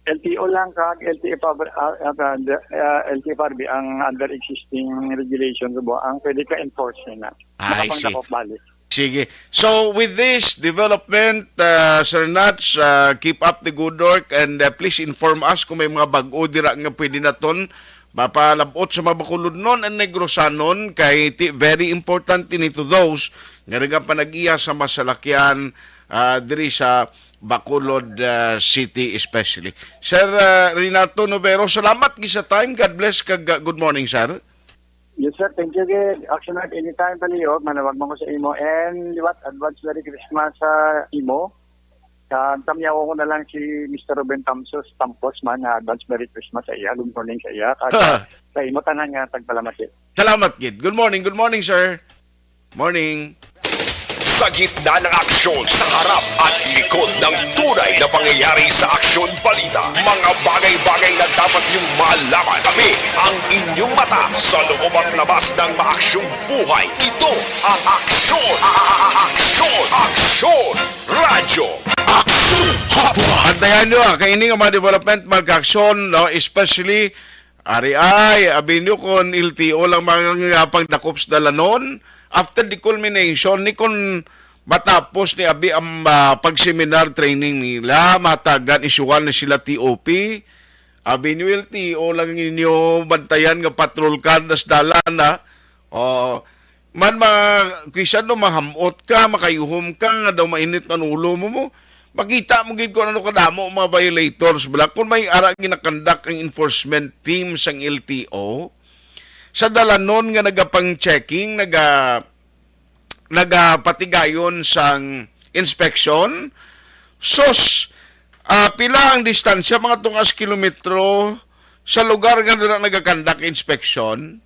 L T O lang kag L T F R, ah, ah, ah, L T F R B ang under existing regulation sa buo, ang pwede ka enforce na. I see. Nakapanglakop balik. Sige. So, with this development, uh, Sir Nats, uh, keep up the good work and, uh, please inform us kung may mga bag-o dira nga pwede naton mapalabot sa mga Bacolodnon and Negrosanon kay ti-, very important ini to those nga nagapanag-iya sa masalakyan, uh, diri sa Bacolod, uh, City especially. Sir, uh, Renato Novero, salamat gid sa time. God bless kag, uh, good morning, sir. Yes, sir. Thank you, gid. Action at anytime, palihog. Manawag man ko sa imo. And liwat, advance Merry Christmas sa imo. Sa tamyaw ko na lang si Mister Ruben Tamsos, Tampos man, na advance Merry Christmas sa iya. Good morning sa iya. Kag Ha. sa imo tanan nga tagpalamati. Salamat, gid. Good morning. Good morning, sir. Morning. Sa gitna ng aksyon, sa harap at likod ng tunay na pangyayari sa aksyon balita, mga bagay-bagay na dapat niyong malaman. Kami ang inyong mata sa loob at labas ng maaksyong buhay. Ito ang Aksyon, Aksyon, Aksyon Radyo. Aksyon Hotline. Antayan nyo, ah, kay ini nga mga development, mga aksyon, no? Especially, ari ay, abi nyo kung L T O lang mga nga pangdakop sa dalanon, after the culmination, ni kung matapos ni abi ang, ah, pag-seminar training nila, matagan, isyuhan na sila T O P. Abi nyo, L T O lang inyo bantayan nga patrol car das dalan, ha? O, man ma-, kisa daw mahamot ka, makayuhom ka, nga daw mainit ang ulo mo, mo. Makita mo gid kung ano kadamo ang mga violators, bala. Kung may ara ginakandak ang enforcement team sang L T O, sa dalanon nga nagapang-checking, naga-, nagapatigayon sang inspection, sus, Ah, pila ang distansya, mga tungas kilometro, sa lugar nga dira nagakandak inspection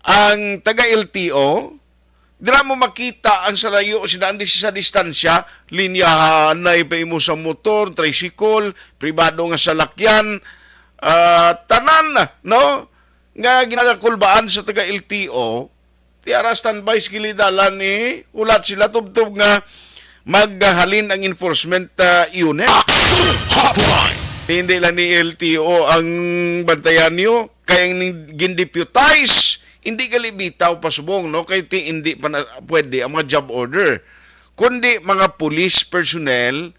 ang taga L T O? Dira mo makita ang salayo, sina, andi sa distansya, linyahanay pa imo sa motor, tricycle, pribado nga salakyan, ah, tanan, no? Nga ginakakulbaan sa taga L T O, ti ara standby sa gilid dalan ni, hulat sila tubtob nga maghalin ang enforcement, ah, unit. Action Hotline! Hindi lang ni L T O ang bantayan niyo, kay ang ning-, gindeputize, hindi gali bitaw pa subong, no? Kay ti hindi pa na, pwede ang mga job order, kundi mga police personnel.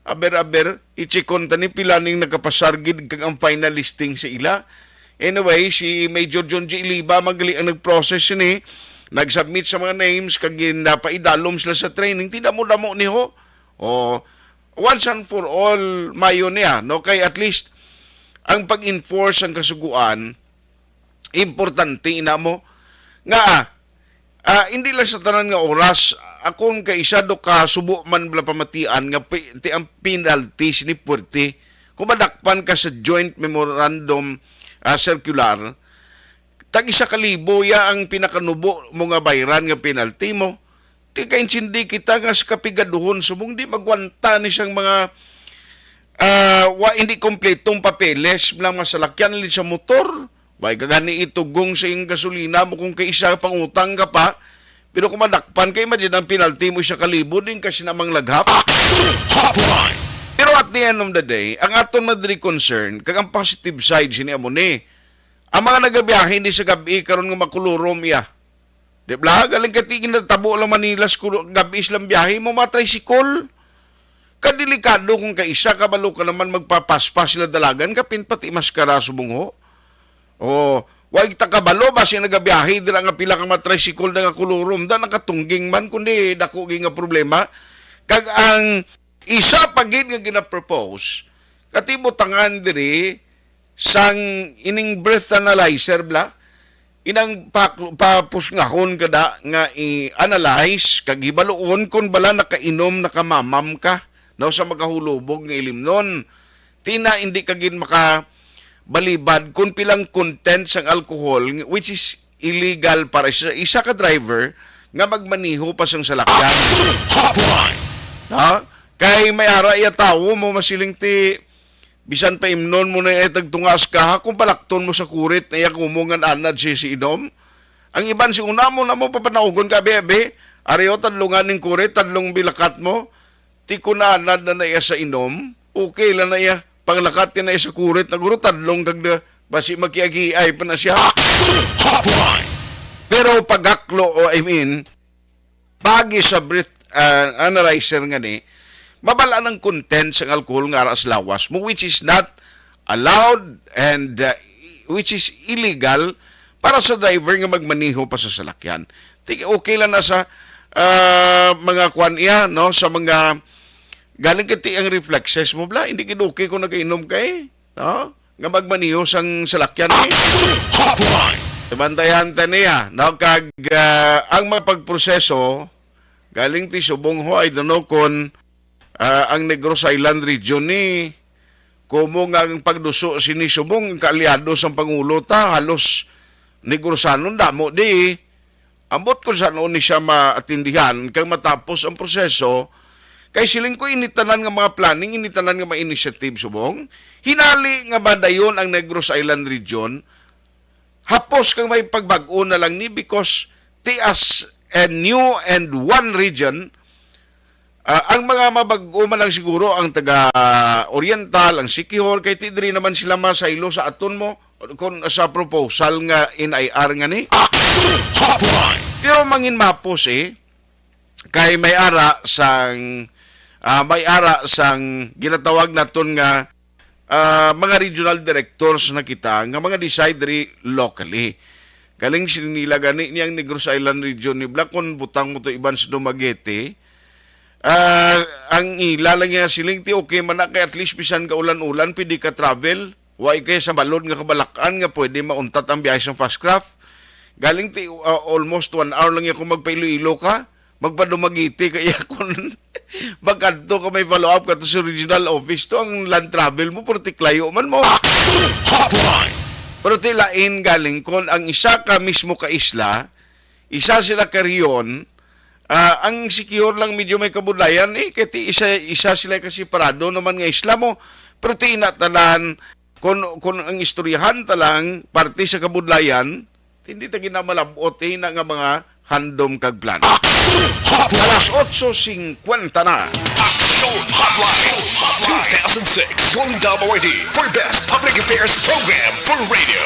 Aber-aber, i-check-on ta ni pila ning nakapasar gid kag ang final listing sa ila. Anyway, si Major John G Iliba man gali ang nag-process sini, nag-submit sa mga names kag ginapaidalom sila sa training. Ti damo-damo ni ho. O, once and for all, mayo niya, no? Kay at least ang pag-enforce ang kasuguan, importante ina mo nga, ah, ah, hindi lang sa tanan nga oras, akon kay isa do ka subo man bala pamatian nga pi-, ti ang penalty sini puwerte. Kung madakpan ka sa joint memorandum, ah, circular, tag isa ka libo ya ang pinakanubo mo nga bayran nga penalty mo. Ti kaintindi kita nga sa kapigaduhon subong di magwanta ni sang mga, ah, wa, hindi kompletong papeles lang mga salakyan, li sa motor. Way ka gani itugong sa iyang gasolina mo kung kay isa pangutang ka pa. Pero kung madakpan kay, imagine ang penalty mo isa ka libo, din kasi namang laghap. Action Hotline! Pero at the end of the day, ang aton madri concern, kag ang positive side sini amo ni, ang mga nagabiyahe ni sa gabi karon nga makulurom iya. Di bala, galing ka ti ginatabo lang Manila sa kulo-, gabi silang biyahe mo, mga tricycle. Kadelikado kung kaisa, kabalo ka naman magpapaspas sila dalagan, kapin pati maskara subong ho. O, wa kita kabalo, basi nagabiyahe dira nga pila ka mga tricycle na nga kulurom, da nakatungging man, kundi dako gid nga problema. Kag ang isa pa gid nga ginapropose, katibutangan diri, sang ining breath analyzer bala, inang pa-, papusngahon ka da nga i-analyze kag hibaluon kon bala nakainom, nakamamam ka, no, sa makahulubog nga ilimnon. Tina, hindi ka gid makabalibad kon pilang content sang alcohol, which is illegal para sa isa ka driver nga magmaneho pa sang salakyan. Action Hotline! Ha? Kay may ara iya tawo mo masiling ti, bisan pa imnon mo na iya tagtungas ka, ha, kung palakton mo sa kurit na iya kumo nga anad siya sa inom. Ang iban si una mo na mo papanaugon ka, abi, abi, ari o, tadlungan ning kurit, tadlong bilakat mo. Ti kun anad na na iya sa inom, okay lang na iya. Panglakat na iya sa kurit, naguro tadlong kag da, basi makiagiay pa na siya. Action Hotline! Pero pagaklo, o I mean, pagi sa breath, ah, analyzer nga ni, mabal-an ang content sang alcohol nga ara sa lawas mo, which is not allowed and, ah, which is illegal para sa driver nga magmaneho pa sa salakyan. Ti-, okay lang na sa, ah, mga kwan iya, no, sa mga galing kay ti ang reflexes mo bala, hindi gid okay kung nagainom ka, eh, no? Nga magmaneho sang salakyan, eh. Action Hotline! Bantayan ta niya, no? Kag, ah, ang mga pagproseso, galing ti subong ho, I don't know kung, ah, ang Negros Island region ni, kumo nga ang pagduso sini subong, ang kaalyado sang Pangulo ta, halos Negrosanon, damo di. Ambot kung san-o ni siya maatindihan kag matapos ang proseso, kay siling ko, ini tanan nga mga planning, ini tanan nga mga initiative subong, hinali nga madayon ang Negros Island region, hapos kang may pagbag-o na lang ni, because ti as a new and one region, ah, ang mga mabag-o man lang siguro ang taga Oriental, ang Siquijor, kay ti diri naman sila masaylo sa aton mo, kung sa proposal nga N I R nga ni. Action Hotline! Pero mangin mapos, eh, kay may ara sang, ah, may ara sang ginatawag naton nga, ah, mga regional directors na kita nga mga decide diri locally. Galing sini nila gani niyang Negros Island region ni bala, kung butang mo to iban sa Dumaguete, ah, ang ila lang nga siling ti okay man na kay at least bisan ka ulan-ulan pwede ka travel. Wa kay sa balod nga kabalak-an nga pwede mauntat ang biyahe sang fast craft. Galing ti, ah, almost one hour lang ya kung magpa-Iloilo ka. Magpadumagiti kaya kung magkadto ka may follow-up ka to sa regional office to, ang land travel mo, pero ti klayo man mo. Hotline! Pero ti lain galing kung ang isa ka mismo ka isla, isa sila ka rehiyon, ah, ang secure lang medyo may kabudlayan, eh, kay ti isa, isa sila ka separado naman nga isla mo, pero ti ina tanan, kung, kung ang istoryahan ta lang, parte sa kabudlayan, hindi ta ginamalabot, eh, na nga mga handom kag plan. Action Hotline! Alas otso singkwenta na. Action Hotline! Two thousand six Golden Dome Awardee for Best Public Affairs Program for Radio.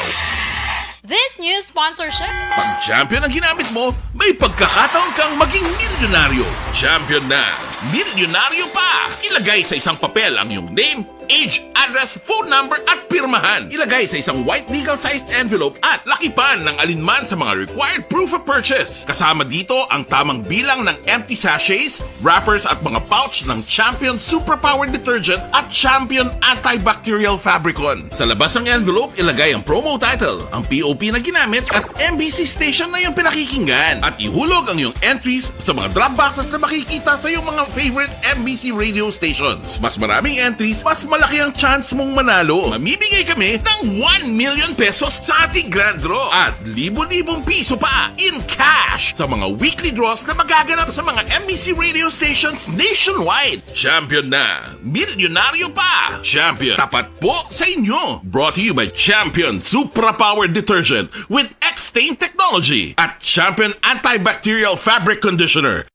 This news sponsorship. Pag Champion ang ginamit mo, may pagkakataon kang maging milyonaryo. Champion na, milyonaryo pa! Ilagay sa isang papel ang iyong name, age, address, phone number, at pirmahan. Ilagay sa isang white legal-sized envelope at lakipan ng alinman sa mga required proof of purchase. Kasama dito ang tamang bilang ng empty sachets, wrappers, at mga pouch ng Champion Superpower Detergent at Champion Antibacterial Fabricon. Sa labas ng envelope, ilagay ang promo title, ang P O P na ginamit, at M B C station na iyong pinakikinggan. At ihulog ang iyong entries sa mga drop boxes na makikita sa iyong mga favorite M B C radio stations. Mas maraming entries, mas malaki ang chance mong manalo. Mamimigay kami ng one million pesos sa ating grand draw at libo-libong piso pa in cash sa mga weekly draws na magaganap sa mga M B C radio stations nationwide. Champion na! Milyonaryo pa! Champion, tapat po sa inyo! Brought to you by Champion Supra Power Detergent with X-Stain Technology at Champion Antibacterial Fabric Conditioner.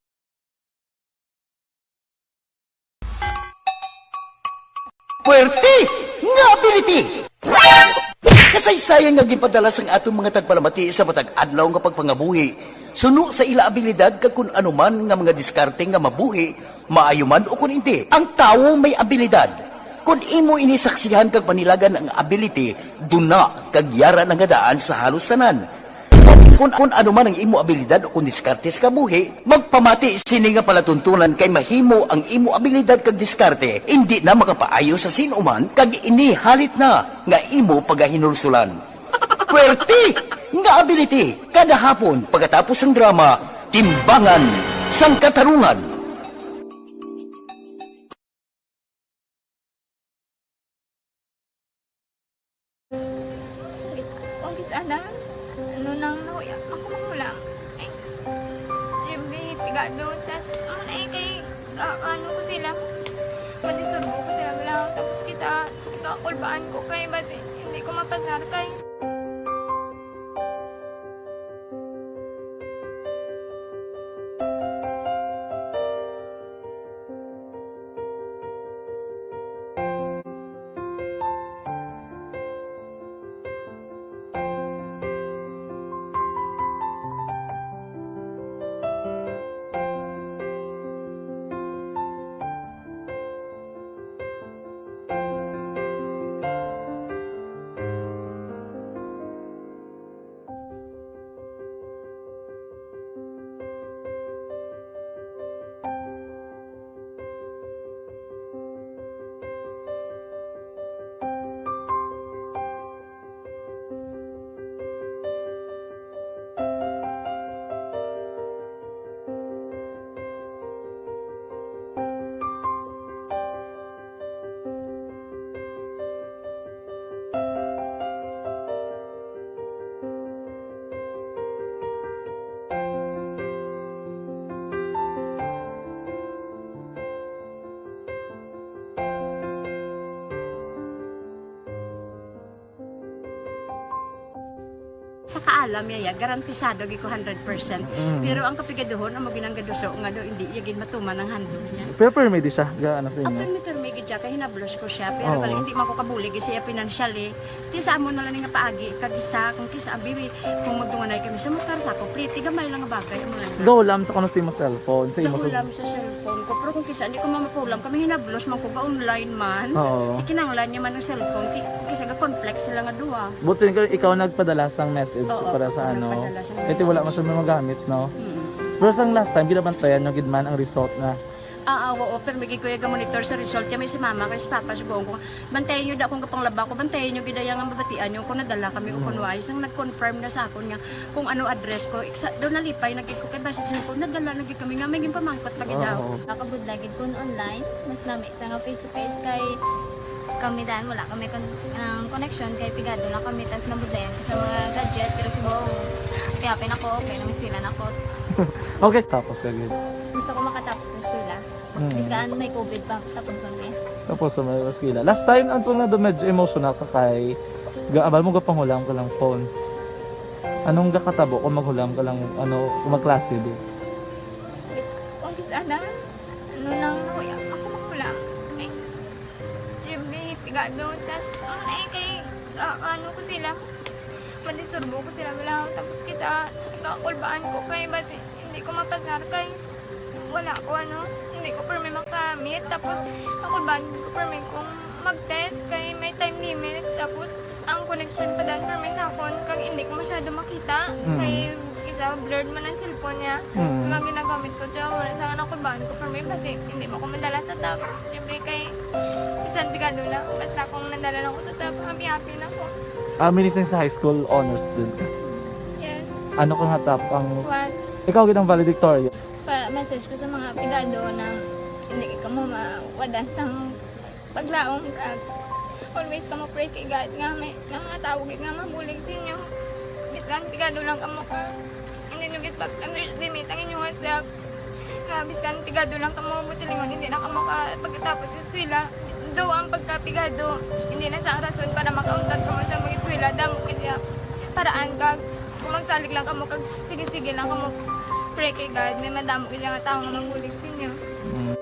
Puwerte nga ability! Kasaysayan nga ginpadala sang aton mga tagpalamati sa matag adlaw nga pagpangabuhi, suno sa ila abilidad kag kun ano man nga mga diskarte nga mabuhi, maayo man o kun indi. Ang tawo may abilidad. Kon imo ini saksihan kag panilagan ang ability, duna kag yara na nga daan sa halos tanan. Kon, kon ano man ang imo abilidad o kon diskarte sa kabuhi, magpamati sini nga palatuntunan kay mahimo ang imo abilidad kag diskarte indi na makapaayo sa sin-o man kag ini halit na nga imo pagahinulsolan. Puwerte nga ability kada hapon pagkatapos sang drama, Timbangan sang Katarungan. Kung kis-a na, ano nang nahuya, ako manghulam. Ay, every pigado, tas, ano na eh, kay, ah, ano ko sila, madisurbo ko sila, wala, tapos kita, kakulbaan ko kay, basi, hindi ko mapasar kay. Sa kaalam niya, ya, garantisado gid ko hundred percent. Mm. Pero ang kapigaduhon, amo ginang gaduso nga daw hindi iya gid matuman ang handog niya. Pero permi di siya, ga, ano sa inyo? Permi, permi gid siya, kay hinablos ko siya. Pero Oo. Balik, di man ko kabulig siya financially. Ti sa amo na lang nga paagi, kag isa, kung kis-a, abi, kung magdunganay kami sa motor, sa ako, pliti, gamay lang nga bagay, amo lang. Go, lam sa kuno sa imo cellphone, sa imo Go, sub- lam sa cellphone ko. Pero kung kis-a, hindi ko mamapulam, kami hinablos man ko, ga-online man. Oo. Ikinanglan niya man ang cellphone, ti, kis-a, ga-conflict sila nga duha. But so, ikaw, ikaw nagpadala sang message Oo, para sa ako ano? Nagpadala sang Kaya ti wala message. Man siya magamit, no? Mm. Pero sang last time, ginabantayan nyo gid man ang result na Ah, ah, oo, pero may gid ko iya ga-monitor sa result. Kaya may si mama, kay si papa, si buong ko. Bantayan niyo da kung kapanglaba ko, bantayan niyo gid iya nga mabatian niyo kung nadala kami o kung Mm. wala. Isang nag-confirm na sa akon nga kung ano address ko. Iksa, daw nalipay na gid ko kay basi siya ko, nadala na gid kami nga may ginpamangkot pa gid daw. Oo. Nakabudlay gid kun online, mas lami sa nga face to face kay kami dan, wala kami kon-, ang connection kay pigado lang kami, tas nabudlayan ko sa mga gadget, pero si Bong, happy-happy na ko, kay namiskwela na ko. Okay, tapos ka gid. Gusto ko makatapos sa eskwela. Mm. Bisan may covid pa, tapos ang eh. Tapos sa may eskwela. Last time, ang tunga do medyo emotional ka kay gaabal mo gapanghulam ka lang phone. Anong gakatabo kung maghulam ka lang, ano, kung magklase di? Kung kis-a na, ano nang nahuya, ako maghulam. Ay, yung may pigado, tas, ano na eh, kay, ah, ano ko sila, madisturbo ko sila, wala, tapos kita, kakulbaan ko kay, basi, hindi ko mapasar kay, wala ko, ano, hindi ko permi makamit, tapos, kakulbaan ko permi kung mag-test kay may time limit, tapos, ang connection pa dan permi sa akon, kag hindi ko masyado makita, Mm. kay, isa, blurred man ang cellphone niya, Mm. nga ginagamit ko, so, wala sa nga nakulbaan ko permi, basi, hindi mo ko madala sa top, siyempre kay, bisan pigado lang, basta kung nadala lang ko sa top, happy-happy na ko. Ah, minising sa high school, honor student ka? Yes. Ano ka nga top ang One. Ikaw gid ang valedictorian? Pa-message ko sa mga pigado na hindi kamo mawadan sang paglaom kag always kamo pray kay God nga may, nga mga tawo gid nga mabulig sa inyo. Bisan pigado lang kamo ka, hindi nyo gid pag-underestimate ang inyong self. Nga bisan pigado lang kamo, mo silingon, hindi na kamo ka pagkatapos sa eskwela. Though ang pagkapigado, hindi na sa rason para makauntat kamo sa mag-eskwela. Damo gid ya paraan kag kung magsalig lang kamo kag sige-sige lang kamo pray kay God, may madamo gid nga tawo nga magbulig sa inyo. Mm.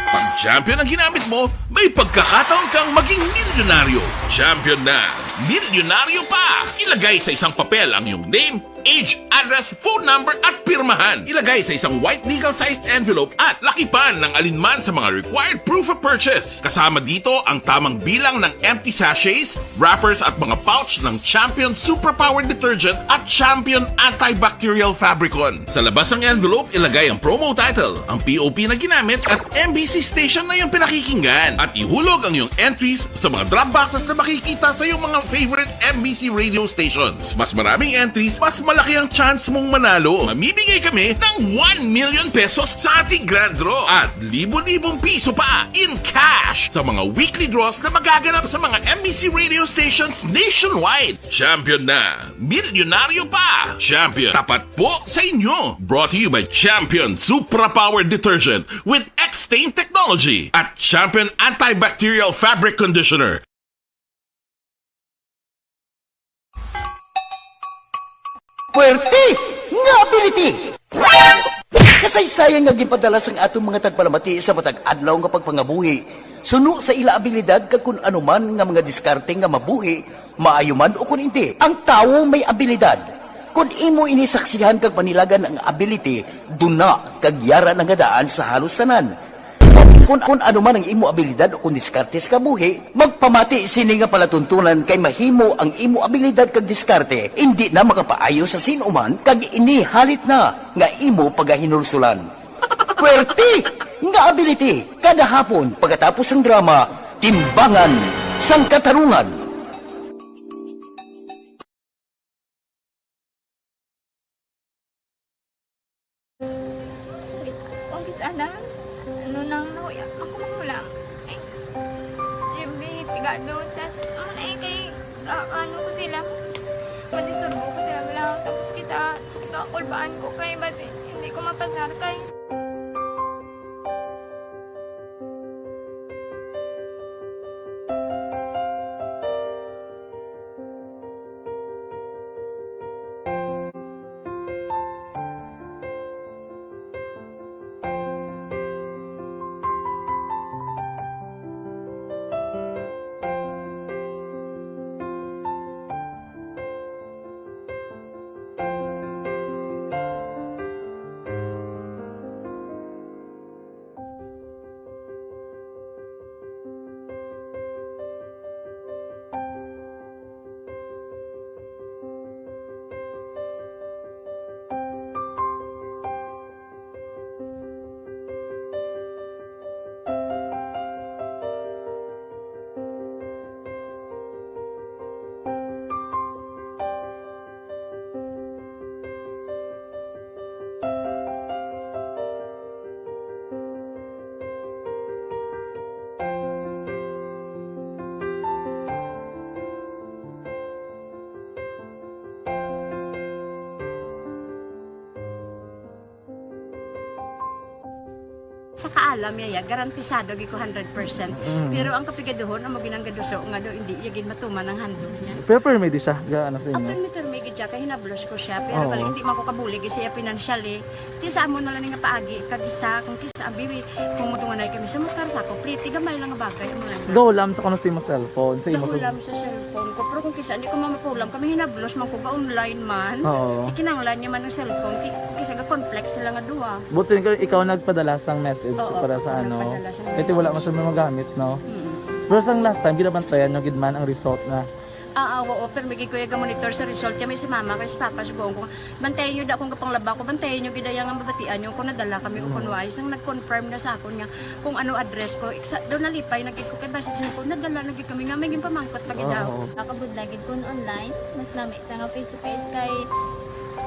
Pag champion ang ginamit mo, may pagkakataon kang maging milyonaryo. Champion na, milyonaryo pa! Ilagay sa isang papel ang iyong name, age, address, phone number, at pirmahan. Ilagay sa isang white legal-sized envelope at lakipan ng alinman sa mga required proof of purchase. Kasama dito ang tamang bilang ng empty sachets, wrappers at mga pouch ng Champion Superpower Detergent at Champion Antibacterial Fabricon. Sa labas ng envelope, ilagay ang promo title, ang P O P na ginamit at M B C station na iyong pinakikinggan. At ihulog ang iyong entries sa mga drop boxes na makikita sa iyong mga favorite M B C radio stations. Mas maraming entries, mas malaki ang chance mong manalo. Mamimigay kami ng one million pesos sa ating grand draw at libo-libong piso pa in cash sa mga weekly draws na magaganap sa mga M B C radio stations nationwide. Champion na! Milyonaryo pa! Champion, tapat po sa inyo! Brought to you by Champion Supra Power Detergent with X-Stain Technology at Champion Antibacterial Fabric Conditioner. Puwerte nga ability! Kasaysayan nga ginpadala sang aton mga tagpalamati sa matag adlaw nga pagpangabuhi, suno sa ila abilidad kag kun ano man nga mga diskarte nga mabuhi, maayo man ukon indi. Ang tawo may abilidad. Kon imo ini saksihan kag panilagan ang ability, duna kag yara na nga daan sa halos tanan. Kon, kon ano man ang imo abilidad o kon diskarte sa kabuhi, magpamati sini nga palatuntunan kay mahimo ang imo abilidad kag diskarte indi na makapaayo sa sin-o man kag ini halit na nga imo pagahinulsulan. Puwerte nga ability kada hapon pagkatapos sang drama, Timbangan sang Katarungan. Kung kis-a na, ano nang nahuya, ako maghulam. Ay, siyempre, pigado, tas, ano na eh, kay, ah, ano ko sila, madisturbo ko sila, wala, tapos kita, kakulbaan ko, kay basi, hindi ko mapasar, kay Kaalam niya, ya, garantisado gid ko hundred percent. Mm. Pero ang kapigaduhon, amo ginang gaduso nga do, hindi iya gid matuman ang handog niya. Pero permi di siya, ga, ano sa inyo? Permi, permi gid siya, kay hinablos ko siya. Pero Oo. balik, hindi man ko kabulig siya financially. Ti sa amo na lang nga paagi, kag isa, kung kisa, abi, kung mudunganay kami sa motor, sa ako, pliti, gamay lang nga bagay, amo lang. Gahulam sa kuno sa imo cellphone, sa imo sa Gahulam sa cellphone ko, pero kung kisa, hindi ko mamapulam, kami hinablos man ko, ga-online man. Oo. Ti kinahanglan niya man ang cellphone, ti, kisa ga-conflict sila nga duha. But sin-, ikaw nagpadala sang message Oo, para sa ako ano? nagpadala sang Kaya ti wala man message. siya may magamit, no? Mm. Pero sang last time, ginabantayan nyo gid man ang result na. Ah, ah, oo, pero may gid ko iya ga-monitor sa result. Kaya may si mama, kay si papa, subuon ko, bantayan nyo da kung kapanglaba ko, bantayan nyo gid iya nga mabatian nyo kung nadala kami o kung Mm. wala. Isang nag-confirm na sa akon nga kung ano address ko. Iksa, daw nalipay na gid ko, kay basi siya ko, nadala na gid kami nga, may ginpamangkot pa gid Oo. ako. Nakabudlay gid kung online, mas lami sa nga face to face kay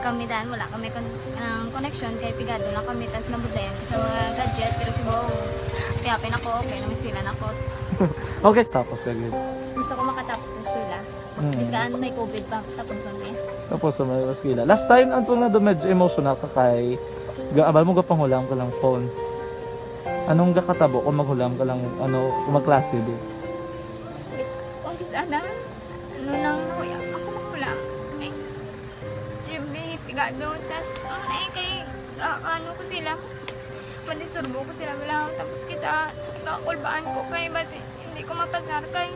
kami dan, wala kami kon-, ang connection kay pigado lang kami, tas nabudlayan ko sa mga gadget, pero subong, happy-happy na ko, okay na, may eskwela na ko. Okay, tapos ka gid. Gusto ko makatapos sa eskwela. Mm. Bisan may covid pa, tapos ang day. Tapos sa mga eskwela. Last time, ang tunga do medyo emotional ka kay, ga-, abal mo gapanghulam ka lang phone. Anong gakatabo kung maghulam ka lang, ano, kung magklase, di? Kung kisa na, ano nang nahuya, ako maghulam. Ay, yung pigado, tas, ang ay kay, ah, ano ko sila, mandisturbo ko sila, wala, tapos kita, kakulbaan ko kay, basi, hindi ko mapasar kay,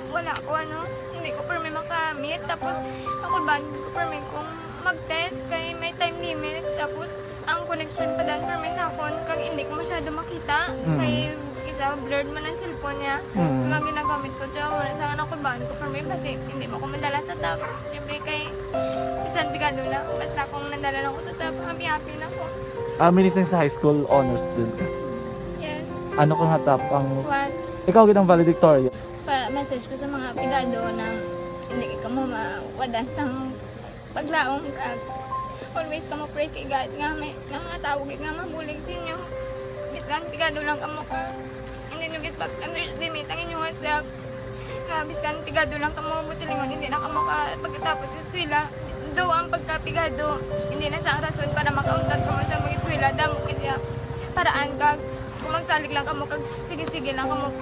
wala ko, ano, hindi ko permi makamit, tapos, kakulbaan ko permi kung mag-test kay may time limit, tapos, ang connection pa dan permi sa akon, kag hindi ko masyado makita, Mm. kay, isa, blurred man ang cellphone niya, Mm. nga ginagamit ko, tsaka wala sa kakulbaan ko permi, basi, hindi mo ko madala sa top. Siyempre kay, bisan pigado lang, basta kung nadala lang ko sa top, happy-happy na ko. Ah, meaning sa high school, honor student ka? Yes. Ano ka nga top ang One. Ikaw gid ang valedictorian? Pa-message ko sa mga pigado na hindi ka mo mawadan sang paglaom kag always ka mo pray kay God nga may, nga mga tawo gid nga mabulig sa inyo. Bisan pigado lang kamo ka, hindi nyo gid pag-underestimate ang inyong self. Nga bisan pigado lang kamo, mo silingon, hindi na kamo ka pagkatapos sa eskwela. Do ang pagkapigado, hindi na sa rason para makauntat kamo sa mag-eskwela. Damo gid ya paraan kag kung magsalig lang kamo kag sige-sige lang kamo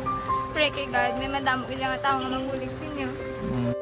pray kay God, may madamo gid nga tawo nga mabulig sa inyo. Mm.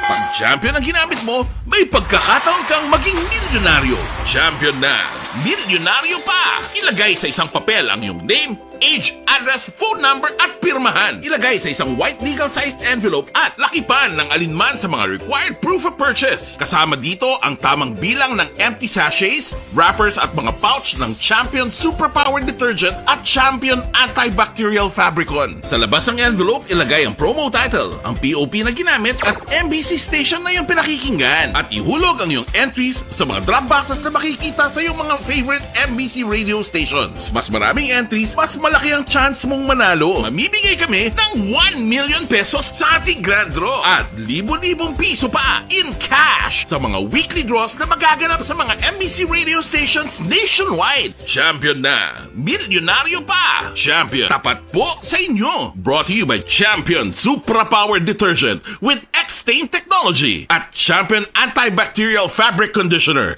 Pag champion ang ginamit mo, may pagkakataon kang maging milyonaryo. Champion na, milyonaryo pa! Ilagay sa isang papel ang iyong name, age, address, phone number, at pirmahan. Ilagay sa isang white legal-sized envelope at lakipan ng alinman sa mga required proof of purchase. Kasama dito ang tamang bilang ng empty sachets, wrappers, at mga pouch ng Champion Superpower Detergent at Champion Antibacterial Fabricon. Sa labas ng envelope, ilagay ang promo title, ang P O P na ginamit, at M B C station na iyong pinakikinggan. At ihulog ang iyong entries sa mga drop boxes na makikita sa iyong mga favorite M B C radio stations. Mas maraming entries, mas malaki ang chance mong manalo. Mamimigay kami ng one million pesos sa ating grand draw at libo-libong piso pa in cash sa mga weekly draws na magaganap sa mga M B C radio stations nationwide. Champion na! Milyonaryo pa! Champion, tapat po sa inyo! Brought to you by Champion Supra Power Detergent with X-Stain Technology at Champion Antibacterial Fabric Conditioner.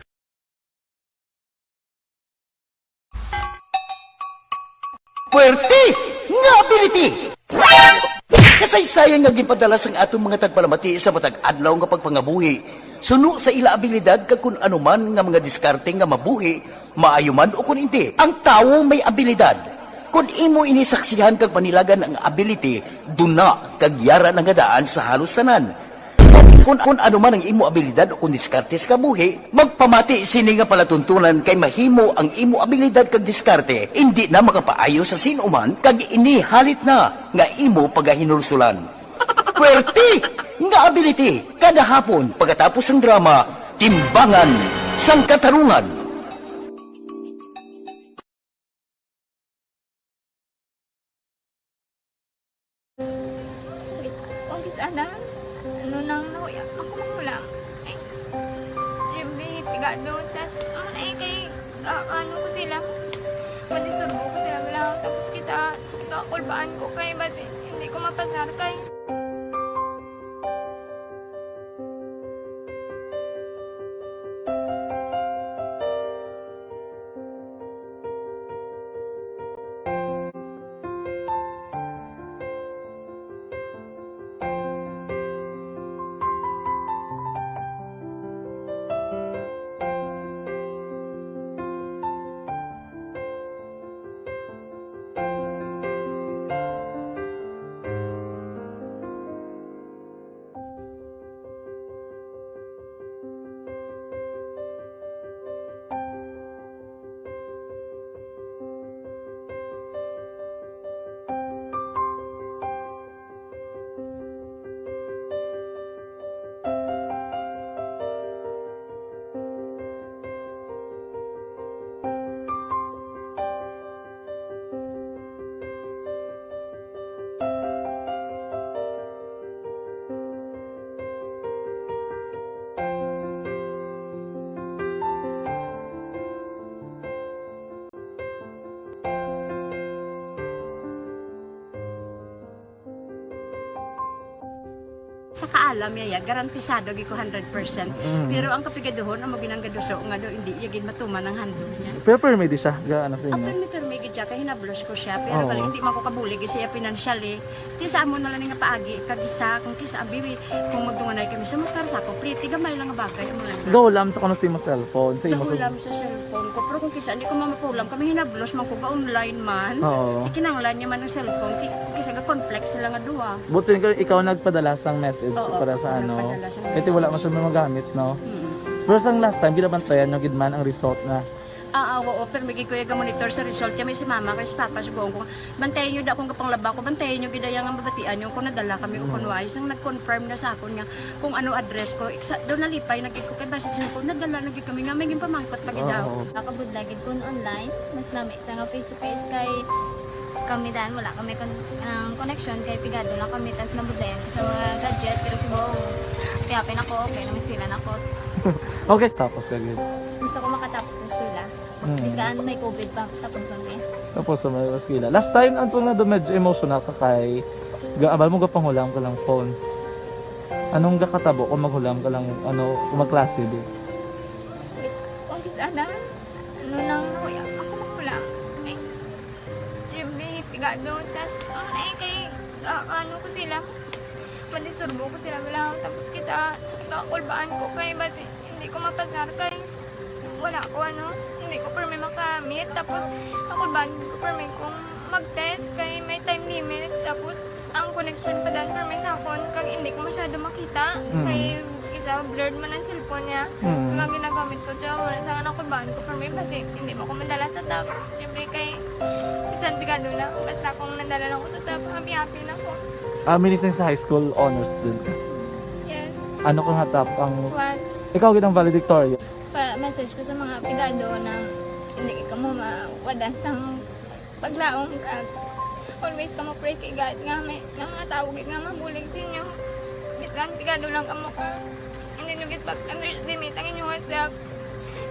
Puwerte nga ability! Kasaysayan nga ginpadala sang aton mga tagpalamati sa matag adlaw nga pagpangabuhi, suno sa ila abilidad kag kun ano man nga mga diskarte nga mabuhi, maayo man o kun indi, ang tawo may abilidad. Kun imo ini saksihan kag panilagan ang ability, duna kag yara na nga daan sa halos tanan. Kun, kun ano man ang imo abilidad o kun diskarte sa kabuhi, magpamati sini nga palatuntunan kay mahimo ang imo abilidad kag diskarte indi na makapaayo sa sin-o man kag ini halit na nga imo pagahinulsulan. Puwerte nga ability kada hapon pagkatapos sang drama, Timbangan sang Katarungan. Kung kis-, kung kis-, ano, ano nang nahuya, ako manghulam. Ay, siyempre, pigado, tas, ano na eh, kay, Ah, ano ko sila, madisturbo ko sila bala. Tapos kita, kakulbaan ko kay basi hindi ko mapasar kay Sa kaalam niya, ya, garantisado gid ko hundred percent. Mm. Pero ang kapigaduhon, amo ginang gaduso nga daw hindi iya gid matuman ang handog niya. Pero permi di siya, ga, ano sa inyo? Permi, permi gid siya, kay hinablos ko siya. Pero Oo. Bali, hindi man ko kabulig siya financially. Ti sa amo na lang nga paagi, kag isa, kung kisa, abi, kung magdunganay kami sa motor, sa ako, pliti, gamay lang nga bagay, amo lang. Gahulam sa kuno sa imo cellphone, sa imo sa Gahulam sa cellphone ko. Pero kung kisa, hindi ko mamapulam, kami hinablos man ko, ga-online man. Oo. Ti kinahanglan niya man ang cellphone, ti, kung kisa, ga-conflict sila nga duha. But so, ikaw, ikaw nagpadala sang message Oo, para sa ako ano? Nagpadala sang Kaya ti wala man message. Siya magamit, no? Mm. Pero sang last time, ginabantayan nyo gid man ang result na. Ah, ah, oo, pero may gid ko iya ga-monitor sa result. Kaya may si mama, kay si papa, si Bongbong. Bantayan nyo da kung kapanglaba ko, bantayan nyo gid ang mabatian nyo kung nadala kami o kung Mm. wala. Isang nag-confirm na sa akon nga kung ano address ko. Iksa, daw nalipay na gid ko kay basi siya ko, nadala na gid kami nga may ginpamangkot pa gid daw. Oo. Nakabudlay gid kun online, mas lami sa nga face to face kay kami dan, wala kami kon-, ang connection kay pigado lang kami, tas nabudlayan ko sa mga gadget, pero si Bong, happy-happy na ko, okay na, may eskwela na ko. Okay, tapos ka gid. Gusto ko makatapos sa eskwela. Mm. Bisan may covid pa, tapos ang day. Tapos sa mga eskwela. Last time, ang tunga do medyo emotional ka kay gaabal mo gapanghulam ka lang phone. Anong gakatabo kung maghulam ka lang, ano, kung magklase di? Kung kis-a na, ano lang, nahuya ako maghulam. Ay, yung may pigado, tas, ano na eh, kay, ah, ano ko sila, madisturbo ko sila, wala. Tapos kita, kakulbaan ko kay, basi, hindi ko mapasar kay, wala ko, ano, hindi ko permi makamit. Tapos, kakulbaan ko permi kung mag-test kay may time limit. Tapos, ang connection pa dan permi sa akon, kag hindi ko masyado makita. Mm. Kay, isa, blurred man ang cellphone niya. Mm. Kag ang ginagamit ko, siya, wala sa kakulbaan ko permi, basi, hindi mo ko madala sa top. Siyempre, kay, bisan pigado na, basta kung nadala lang ko sa top, happy-happy na ko. Ah, minising sa high school, honor student ka? Yes. Ano ka nga top ang One. Ikaw gid ang valedictorian? Pa-message ko sa mga pigado na hindi kamo mawadan sang paglaom kag always kamo pray kay God nga may, nga mga tawo gid nga mabulig sa inyo. Bisan pigado lang kamo ka, hindi nyo gid pag-underestimate ang inyong self.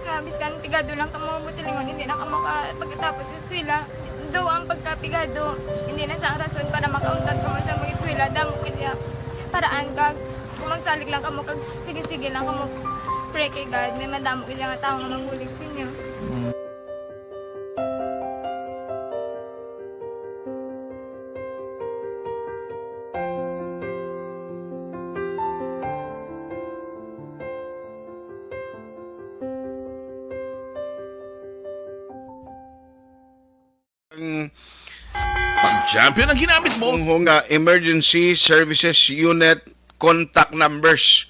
Nga bisan pigado lang kamo, buot silingon, hindi na kamo ka pagkatapos sa eskwela. Though ang pagkapigado, hindi na sa ang rason para makauntat kamo sa mag-eskwela. Damo gid ya paraan kag kung magsalig lang kamo kag sige-sige lang kamo pray kay God, may madamo gid nga tawo nga magbulig sa inyo. Mm. Ang pag-champion ang ginamit mo. Kung nga emergency services unit contact numbers.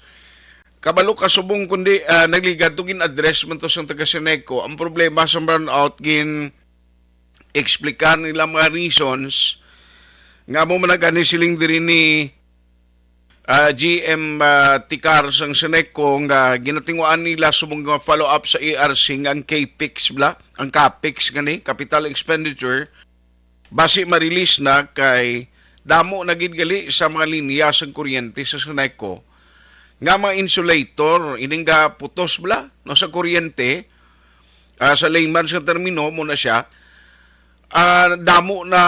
Kabalo ka subong kundi, ah, nagligad to, gin-address man to sang taga Seneco. Ang problema sa brownout, gin-explicar nila mga reasons nga amo man na gani siling diri ni ah, G M, ah, Tikar sang Seneco nga ginatinguan nila subong nga follow-up sa E R C nga ang capex bala, ang capex gani, capital expenditure, basi ma-release na kay damo na gid gali sa mga linya sang kuryente sa Seneco nga mga insulator, ining gaputos bala, no, sa kuryente, Ah, sa layman's nga termino, mo na siya, ah, damo na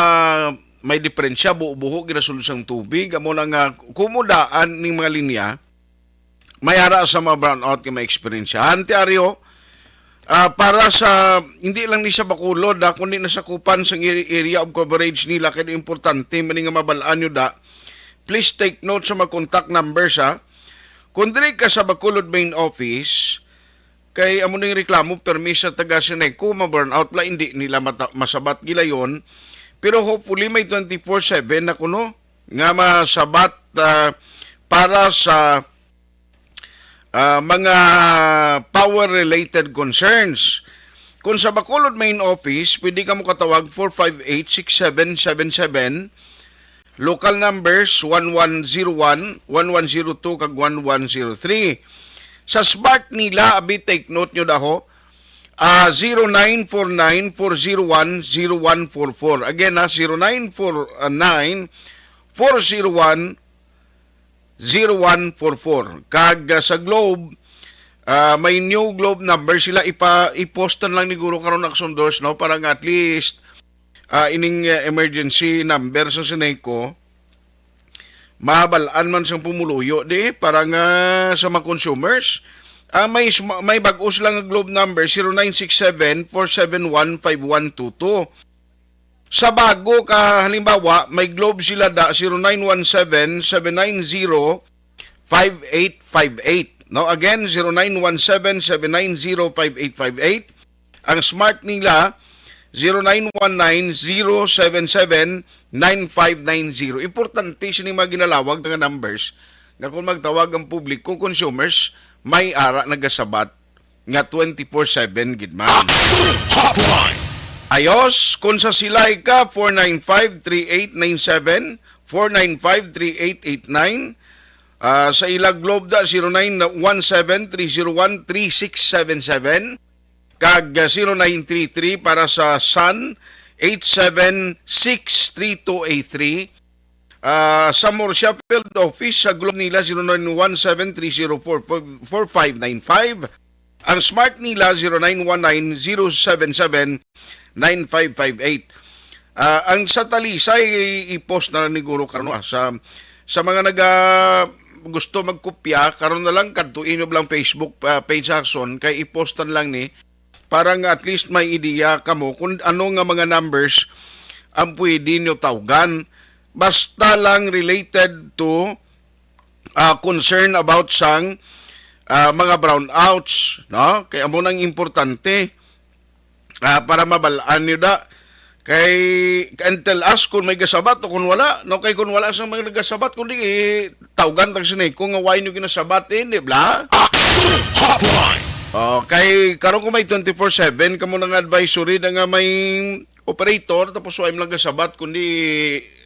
may diferensya, buho-buho, ginasulod sang tubig, amo na nga kumudaan ning mga linya, may ara sa mga brownout nga may eksperyensyahan. Ti Ario, ah, para sa, hindi lang ni sa Bacolod, ah, kundi nasakupan sang area of coverage nila, kay importante man nga mabalaan nyo da. Please take note sa mga contact numbers, ha. Kung diri ka sa Bacolod main office, kay amo ning reklamo permi sa taga Sineco, ma-brownout la, hindi nila mata-, masabat gilayon. Pero hopefully may twenty-four seven na kuno nga masabat, ah, para sa, ah, mga power-related concerns. Kung sa Bacolod main office, pwede ka mo katawag four five eight, six seven seven seven. Local numbers, one one zero one, one one zero two, kag one one zero three. Sa Smart nila, abi, take note nyo daho, ah, zero nine four nine, four zero one, zero one four four. Again, ha, zero nine four nine, four zero one, zero one four four. Kag, ah, sa Globe, ah, may new Globe number sila, ipa-, i-post na lang ni Guro karon, Aksyon Dos, no? Para nga at least, ah, ining, ah, emergency number sa Sineco, mabalaan man sang pumuluyo di, para nga sa mga consumers. Ah, may sma-, may bag-o sila nga Globe number, zero nine six seven, four seven one, five one two two. Sa bago ka, halimbawa, may Globe sila da, zero nine one seven, seven nine zero, five eight five eight. No? Again, zero nine one seven, seven nine zero, five eight five eight. Ang Smart nila, zero nine one nine, zero seven seven, nine five nine zero. Importante sini mga ginalawag nga numbers nga kung magtawag ang publiko, consumers, may ara nagasabat nga twenty-four seven gid man. Action Hotline! Ayos, kung sa Silay ka, four nine five, three eight nine seven, four nine five, three eight eight nine. Ah, sa ila Globe da, zero nine one seven, three zero one, three six seven seven. Kag, ah, zero nine three three para sa Sun, eight seven six three two eight three. Ah, sa Murcia Field Office, sa Globe nila, zero nine one seven three zero four four five nine five. Ang Smart nila, zero nine one nine zero seven seven nine five five eight. Ah, ang sa Talisay, i-post na lang ni Guro karon, ah, sa, sa mga naga-, gusto magkopya, karon na lang, kadto inyo lang Facebook, ah, page, Action, kay i-post na lang ni, para nga at least may ideya kamo kung ano nga mga numbers ang pwede nyo tawgan. Basta lang related to, ah, concern about sang, ah, mga brownouts, no? Kay amo nang importante, ah, para mabalaan nyo da. Kay, and tell us kung may gasabat o kung wala, no? Kay kung wala sa mga nagasabat, kundi, eh, tawgan tag Sineco nga why nyo ginasabat, eh, di bla? Action Hotline! Oh, kay karon ko may twenty-four seven, kamo na nga advisory na nga may operator, tapos why mo lang gasabat, kundi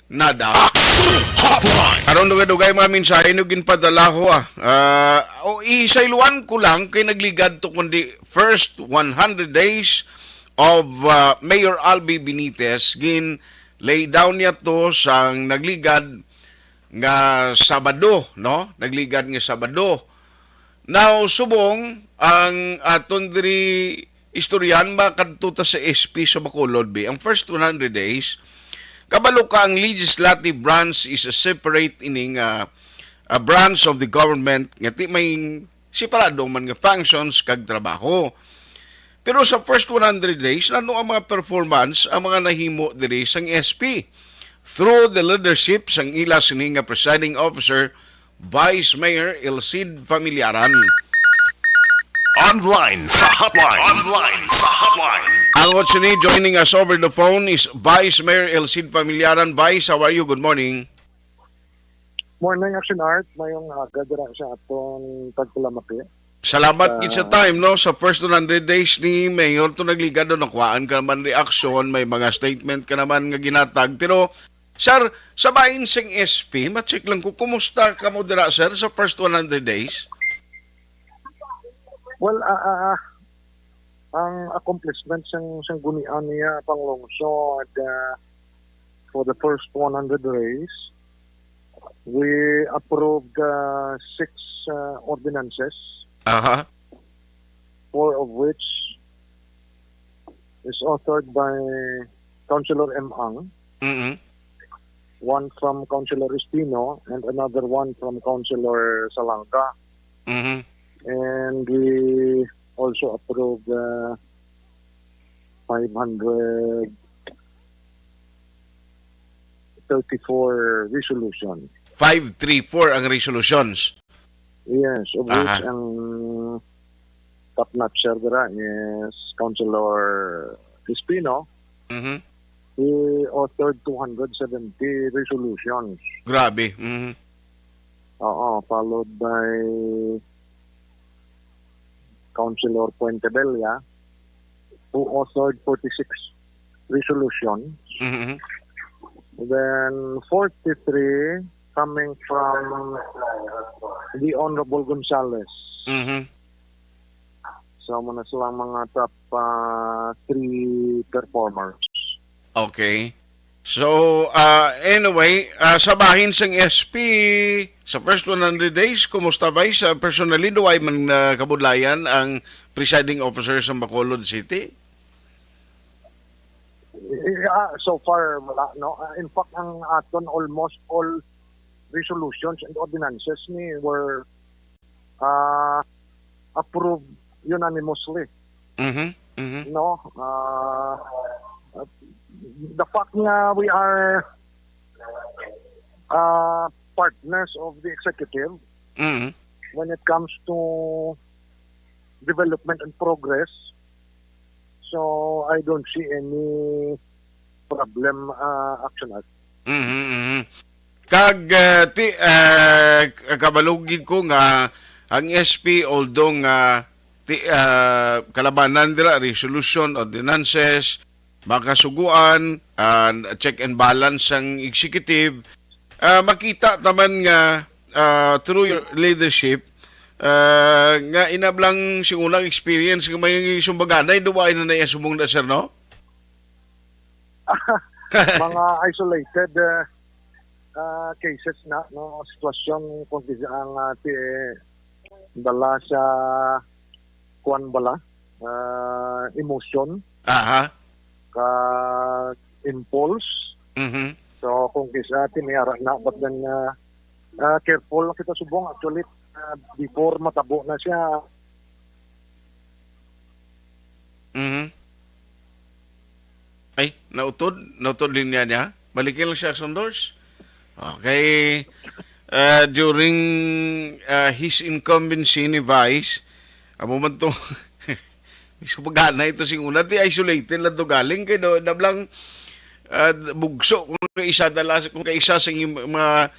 nada. Action Hotline! Karon dugay-dugay mga mensahe nyo ginpadala ho, ah. Ah, o isayluan ko lang kay nagligad to kundi first one hundred days of, ah, Mayor Albi Benitez, gin lay down niya to sang nagligad nga Sabado, no? Nagligad nga Sabado. Now, subong ang aton diri istoryahan, makadto ta sa S P sa Bacolod, be. Ang first one hundred days, kabalo ka, ang legislative branch is a separate ining, ah, a branch of the government nga ti may separado man nga functions kag trabaho. Pero sa first one hundred days, ano ang mga performance ang mga nahimo diri sang S P? Through the leadership sang ila sini nga presiding officer, Vice Mayor Elcid Familiaran. Online sa hotline. Online sa hotline. Ang sini joining us over the phone is Vice Mayor Elcid Familiaran. Vice, how are you? Good morning. Morning, Action Art. Mayong aga dira sa aton tagkulamati. Salamat gid sa Ah. time, no? Sa first one hundred days ni Mayor to nagligad, no? Nakuhaan ka naman reaksyon, may mga statement ka naman nga ginatag. Pero, sir, sa bahin sing S P, ma-check lang ko, kumusta ka mo dira, sir, sa first one hundred days? Well, ah, ah, ah, ang accomplishment sang, sang gunian niya, panglungsod, ah, for the first one hundred days, we approved, uh, six, uh, ordinances, Aha. four of which is authored by Councilor M. Ang, Mm-hmm. one from Councilor Espino, and another one from Councilor Salanga. Mm-hmm. And we also approved uh, five hundred thirty-four resolution. Five three four ang resolutions. Yes, of which Aha. ang top notcher dira is Councilor Espino. Mhm. He authored two hundred seventy resolutions. Grabe. Mhm. Oo, followed by Councilor Puentebella, who authored forty-six resolutions. Mhm. Then forty-three coming from the Honorable Gonzales. Mhm. So, muna silang mga top ah, three performers. Okay. So, ah, anyway, ah, sa bahin sang S P, sa first one hundred days, kumusta, Vice? Ah, personally, do I man ah, kabudlayan ang presiding officer sa Bacolod City? Eh, ah, so far, wala, no? Ah, in fact, ang aton, almost all resolutions and ordinances ni were ah, approved unanimously. Mhm, mhm. No? Ah, the fact nga we are ah, partners of the executive Mhm. when it comes to development and progress, so I don't see any problem, ah, Action Art. Mhm, mhm. Kag ah, ti ah, k- kabalo gid ko nga ang S P, although nga ti ah, kalabanan dira, resolution, ordinances, makasuguan, ah, check and balance sang executive, ah, makita taman nga ah, through your leadership ah, nga inablang sing unang experience nga may sumbaganay, duwa na na subong na, sir, no? Mga isolated ah, ah, cases na, no, sitwasyon kung kisa ang ah, ti dala sa kuan bala, ah, emotion, Aha. ka impulse. Mhm. So kung kisa ti may ara na, but then ah, ah, careful lang kita subong. Actually, ah, before matabo na siya, Mhm. Ay, nautod. Nautod linya niya. Balikin lang siya, Sondors. Okay. Uh, during uh, his incumbency ni Vice, amo man to, so pagana ito sing una, ti isolated lang to galing kay do, nablang uh, bugso kung kaisa dalas, kung kaisa sa mga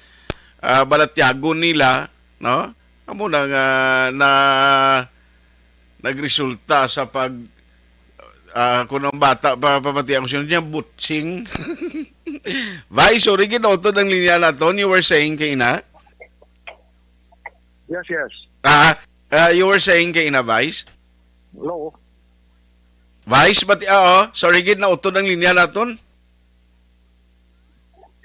uh, balatyagon nila, no? Amo na nga na nagresulta sa pag ah, kung ang bata pa pamati ako siya niya butsing. Vice, sorry, ginautod ang linya naton. You were saying kay ina? Yes, yes. Ah, ah, you were saying kay ina, Vice? Hello. Vice, bati, ah, oh, sorry, gid nautod ang linya naton.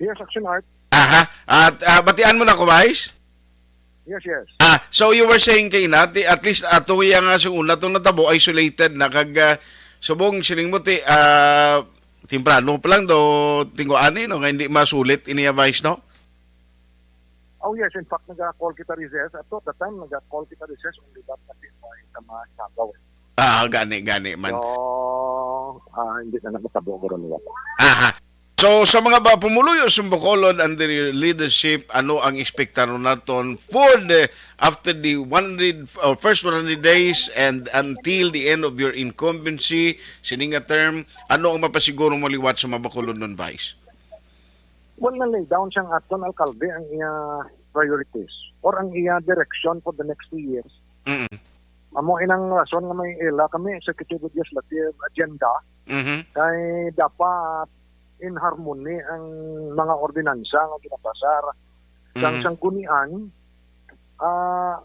Yes, Action Art. Aha. At ah, batian mo na ko, Vice? Yes, yes. Ah, so you were saying kay ina, ti, at least ato iya nga sa una tong natabo, isolated na kag ah, subong siling mo ti ah, temprano pa lang do tinggo ani, no, nga hindi masulit ini ya, Vice, no? Oh yes, in fact, nag-call kita recess. At that time, nag-call kita recess only that kasi sa mga Sabbath. Ah, gani, gani man. So, ah, hindi na nakatabo ko ron nila. Aha. So, sa mga ba pumuluyo sa Bacolod under your leadership, ano ang ekspektaron naton for the, after the one hundred, or first one hundred days and until the end of your incumbency, sini nga term, ano ang mapasiguro mo liwat sa mga Bacolod nun, Vice? Well, na-lay down sang aton alkalde ang iya priorities or ang iya direction for the next two years. Mm. Amo inang rason nga may ila kami executive legislative agenda Mhm. kay dapat in harmony ang mga ordinansa nga ginapasar sang Mhm. sanggunian, ah,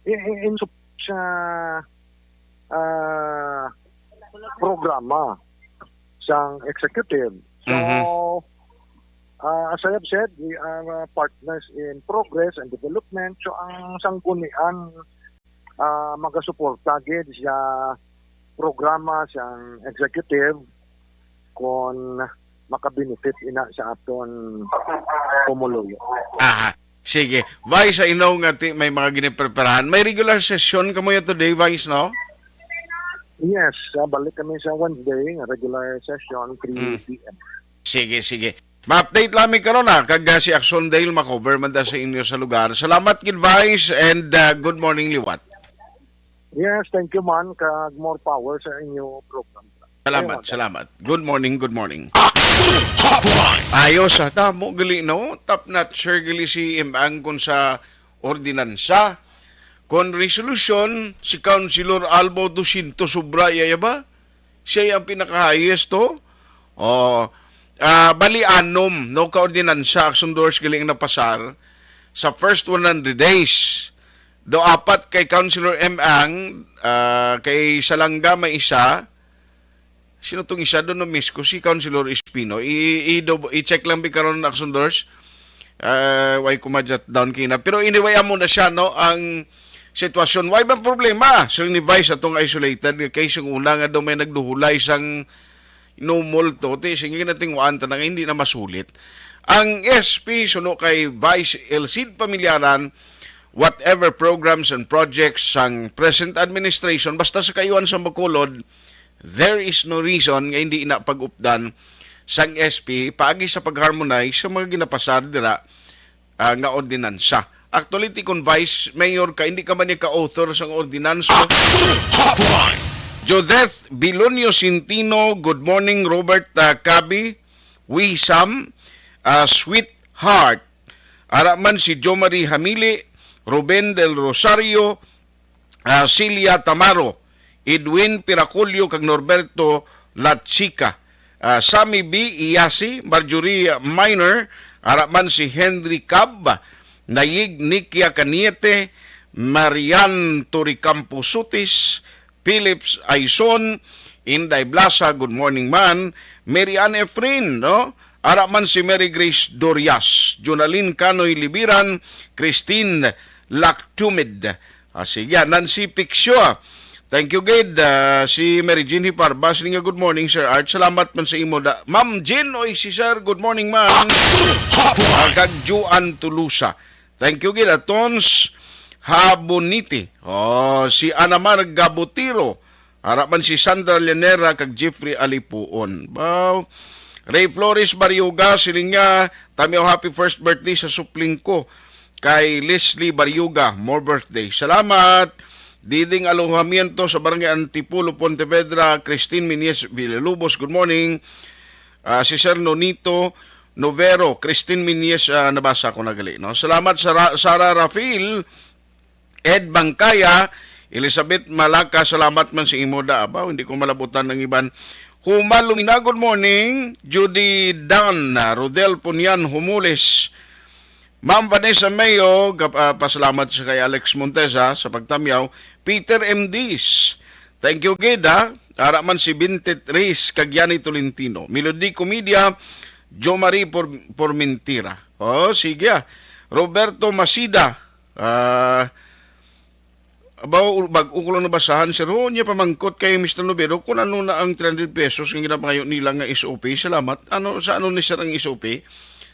i- i- in sup- sa ah, programa sang executive. So, Mhm. ah, as I have said, we are uh, partners in progress and development. So, ang sanggunian ah, magasuporta gid sa programa sang executive kon makabenefit ina sa aton pumuluyo. Aha. Sige. Vice, I know nga ti may mga ginipreparahan. May regular session kamo ya today, Vice, no? Yes, ah, balik kami sa Wednesday, regular session, Mm. three p.m. Sige, sige. Ma-update lang mi karon, ah, kag, ah, si Axondale ma-cover man da sa inyo sa lugar. Salamat gid, Vice, and, ah, good morning liwat. Yes, thank you man, kag more power sa inyo program. Salamat, Ayun. salamat. Good morning, good morning. Action Hotline. Ayos, ah, damo gali, no? Top notcher gali si Imang kon sa ordinansa. Kon resolution, si Councilor Albo, dosyentos sobra, iya ba? Siya ang pinaka-highest, to. Oh, ah, bali anom, no, ka ordinansa, Axondors, gali ang napasar sa first one hundred days. Do apat kay Councilor M. Ang, ah, kay Salanga may isa. Sino tong isa? Doon na-miss ko, si Councilor Espino. I, i, i-, i-check lang bi karon, Axondors. Ah, why ko ma-jot down kina. Pero anyway, amo na siya, no? Ang sitwasyon. Why bang problema? So, ni Vice atong isolated case, yung una nga daw may nagduhulay sang numol to, ti, sige na tingwaan ta na nga hindi na masulit. Ang S P, suno kay Vice Elcid Pamilyaran, whatever programs and projects sang present administration, basta sa kayuan sa Bacolod, there is no reason nga hindi na pag-updan sang S P paagi sa pag-harmonize sa mga ginapasar dira, ah, nga ordinansa. Actually, ti kon vice mayor ka, hindi ka man ni ka-author sang ordinansa. Action Hotline. Jodeth Bilonio Centino, good morning, Robert, ah, Cabi, Wisam, ah, Sweetheart. Ara man si Jo Marie Hamili, Ruben Del Rosario, ah, Celia Tamaro, Edwin Piracolio kag Norberto Lachica, ah, Sammy B. Iyasi, Marjorie Minor, ara man si Henry Cab, Nayig Nikia Caniete, Marian Turicampo Sutis, Philips Aison, Inday Blasa, good morning man, Mary Ann Efrin, no? Ara man si Mary Grace Dorias, Jonalyn Canoy Libiran, Christine Lactumid. Ah, sige, ah, Nancy Piccio. Thank you, gid. Ah, si Mary Jean Hiparba, sini nga, "Good morning, Sir Art. Salamat man sa imo da." Ma'am Jean, oy, si Sir, good morning, ma'am. Action Hotline. Ah, kag Juan Tulusa. Thank you, gid. Ah, Tons Haboniti. Oh, si Ana Mar Gabutiro. Ara man si Sandra Llanera kag Jeffrey Alipuon. Wow. Ray Flores Barioga, siling niya, "Tamiyaw, happy first birthday sa supling ko kay Leslie Barioga, more birthday." Salamat. Diding Alojamiento sa Barangay Antipolo, Pontevedra, Christine Minyes Villalobos, good morning. Ah, si Sir Nonito Novero, Christine Minyes, ah, nabasa ko na gali, no? Salamat, Sara-, Sara Rafael. Ed Bangkaya, Elizabeth Malaka, salamat man sa imo da. Abaw, hindi ko malabutan ang iban. Huma Lumina, good morning. Judy Dan, ah, Rodel Punyan Humulis. Ma'am Vanessa Mayo, gap-, ah, pasalamat sa kay Alex Montesa sa pagtamyaw. Peter M Ds, thank you, gid, ha. Ara man si Vinted Reyes, kag Yani Tolentino. Melody Comedia, Jo Marie Por-, Pormentira. Oh, sige, ah. Roberto Masida, ah, Abaw, bag-o ko lang nabasahan, sir. Ho, niya pamangkot kay Mister Nobero kung ano na ang three hundred pesos nga ginapangayo nila nga S O P. Salamat. Ano, sa ano ni sir ang S O P?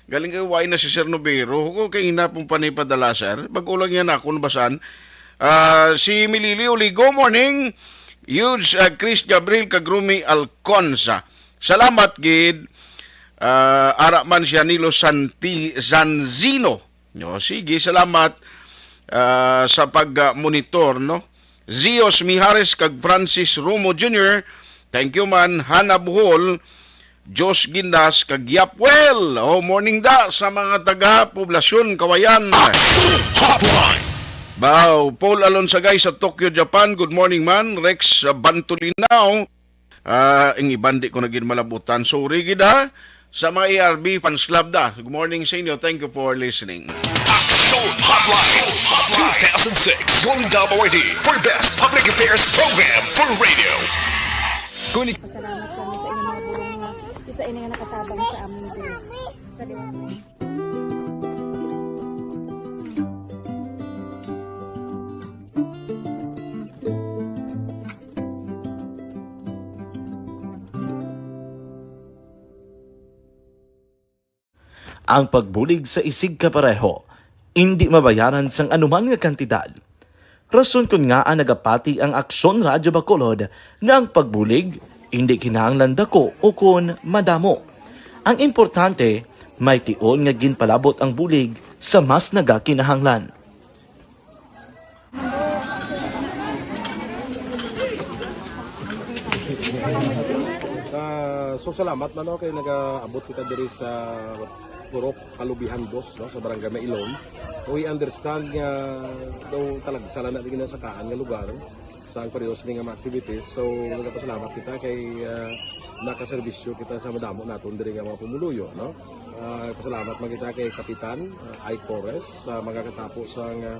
Galing kay why na si Sir Nobero. Ho, kay ina pong panipadala, sir. Bag-o lang yan ako nabasahan. Ah, si Milili Oligo, morning. Huge, ah, Chris Gabriel Kagrumi Alconza. Salamat, gid. Ah, ara man si Anilo Santi-, Zanzino. O, sige, salamat, ah, sa pag, ah, monitor, no? Zios Mijares kag Francis Romo Junior, thank you man. Hana Bohol, Jos Gindas kag Yapwel. Oh, morning da sa mga taga Poblacion, Kawayan. Action Hotline. Bao, Paul Alonsagay sa Tokyo, Japan. Good morning man. Rex, ah, Bantulinao. Ah, ang iban di ko na gid malabutan. Sorry gid, ha. Sa mga A R B fans club da. Good morning sa inyo. Thank you for listening. Action Hotline. Two thousand six Golden Dove Awardee for Best Public Affairs Program for Radio. Pasalamat kami sa inyong mga guro nga isa ini nga nakatabang sa amin din. Sa Ang pagbulig sa isigkapareho indi mabayaran sang anuman nga kantidad. Rason kon ngaa nagapati ang Aksyon Radyo Bacolod nga ang pagbulig indi kinahanglan dako ukon madamo. Ang importante, may tion nga ginpalabot ang bulig sa mas nagakinahanglan. Ah, so salamat man, no, kay nagaabot kita diri sa Purok Kalubihan Dos, no, sa Barangay Mailom. We understand nga daw talagsa lang na di ginasakaan nga lugar sa ang pareho sini nga mga activities. So, nagapasalamat kita kay, ah, nakaserbisyo kita sa madamo naton diri nga mga pumuluyo, no? Ah, pasalamat man kita kay Kapitan, ah, Ike Torres sa mga katapo sang, ah,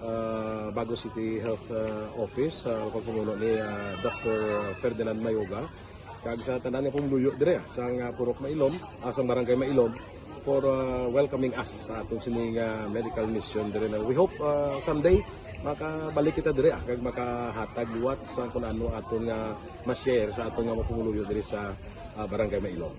ah, Bago City Health, ah, Office, sa pagpamuno ni, ah, Doctor Ferdinand Mayoga, kag sa tanan nga pumuluyo dire, ah, sang, ah, Purok Mailom, ah, sang Barangay Mailom, for, ah, welcoming us sa aton sini nga medical mission dire na. We hope, ah, someday makabalik kita dire, ah, kag makahatag liwat sa kun ano aton nga ma-share sa aton nga mga pumuluyo dire sa, ah, Barangay Mailom.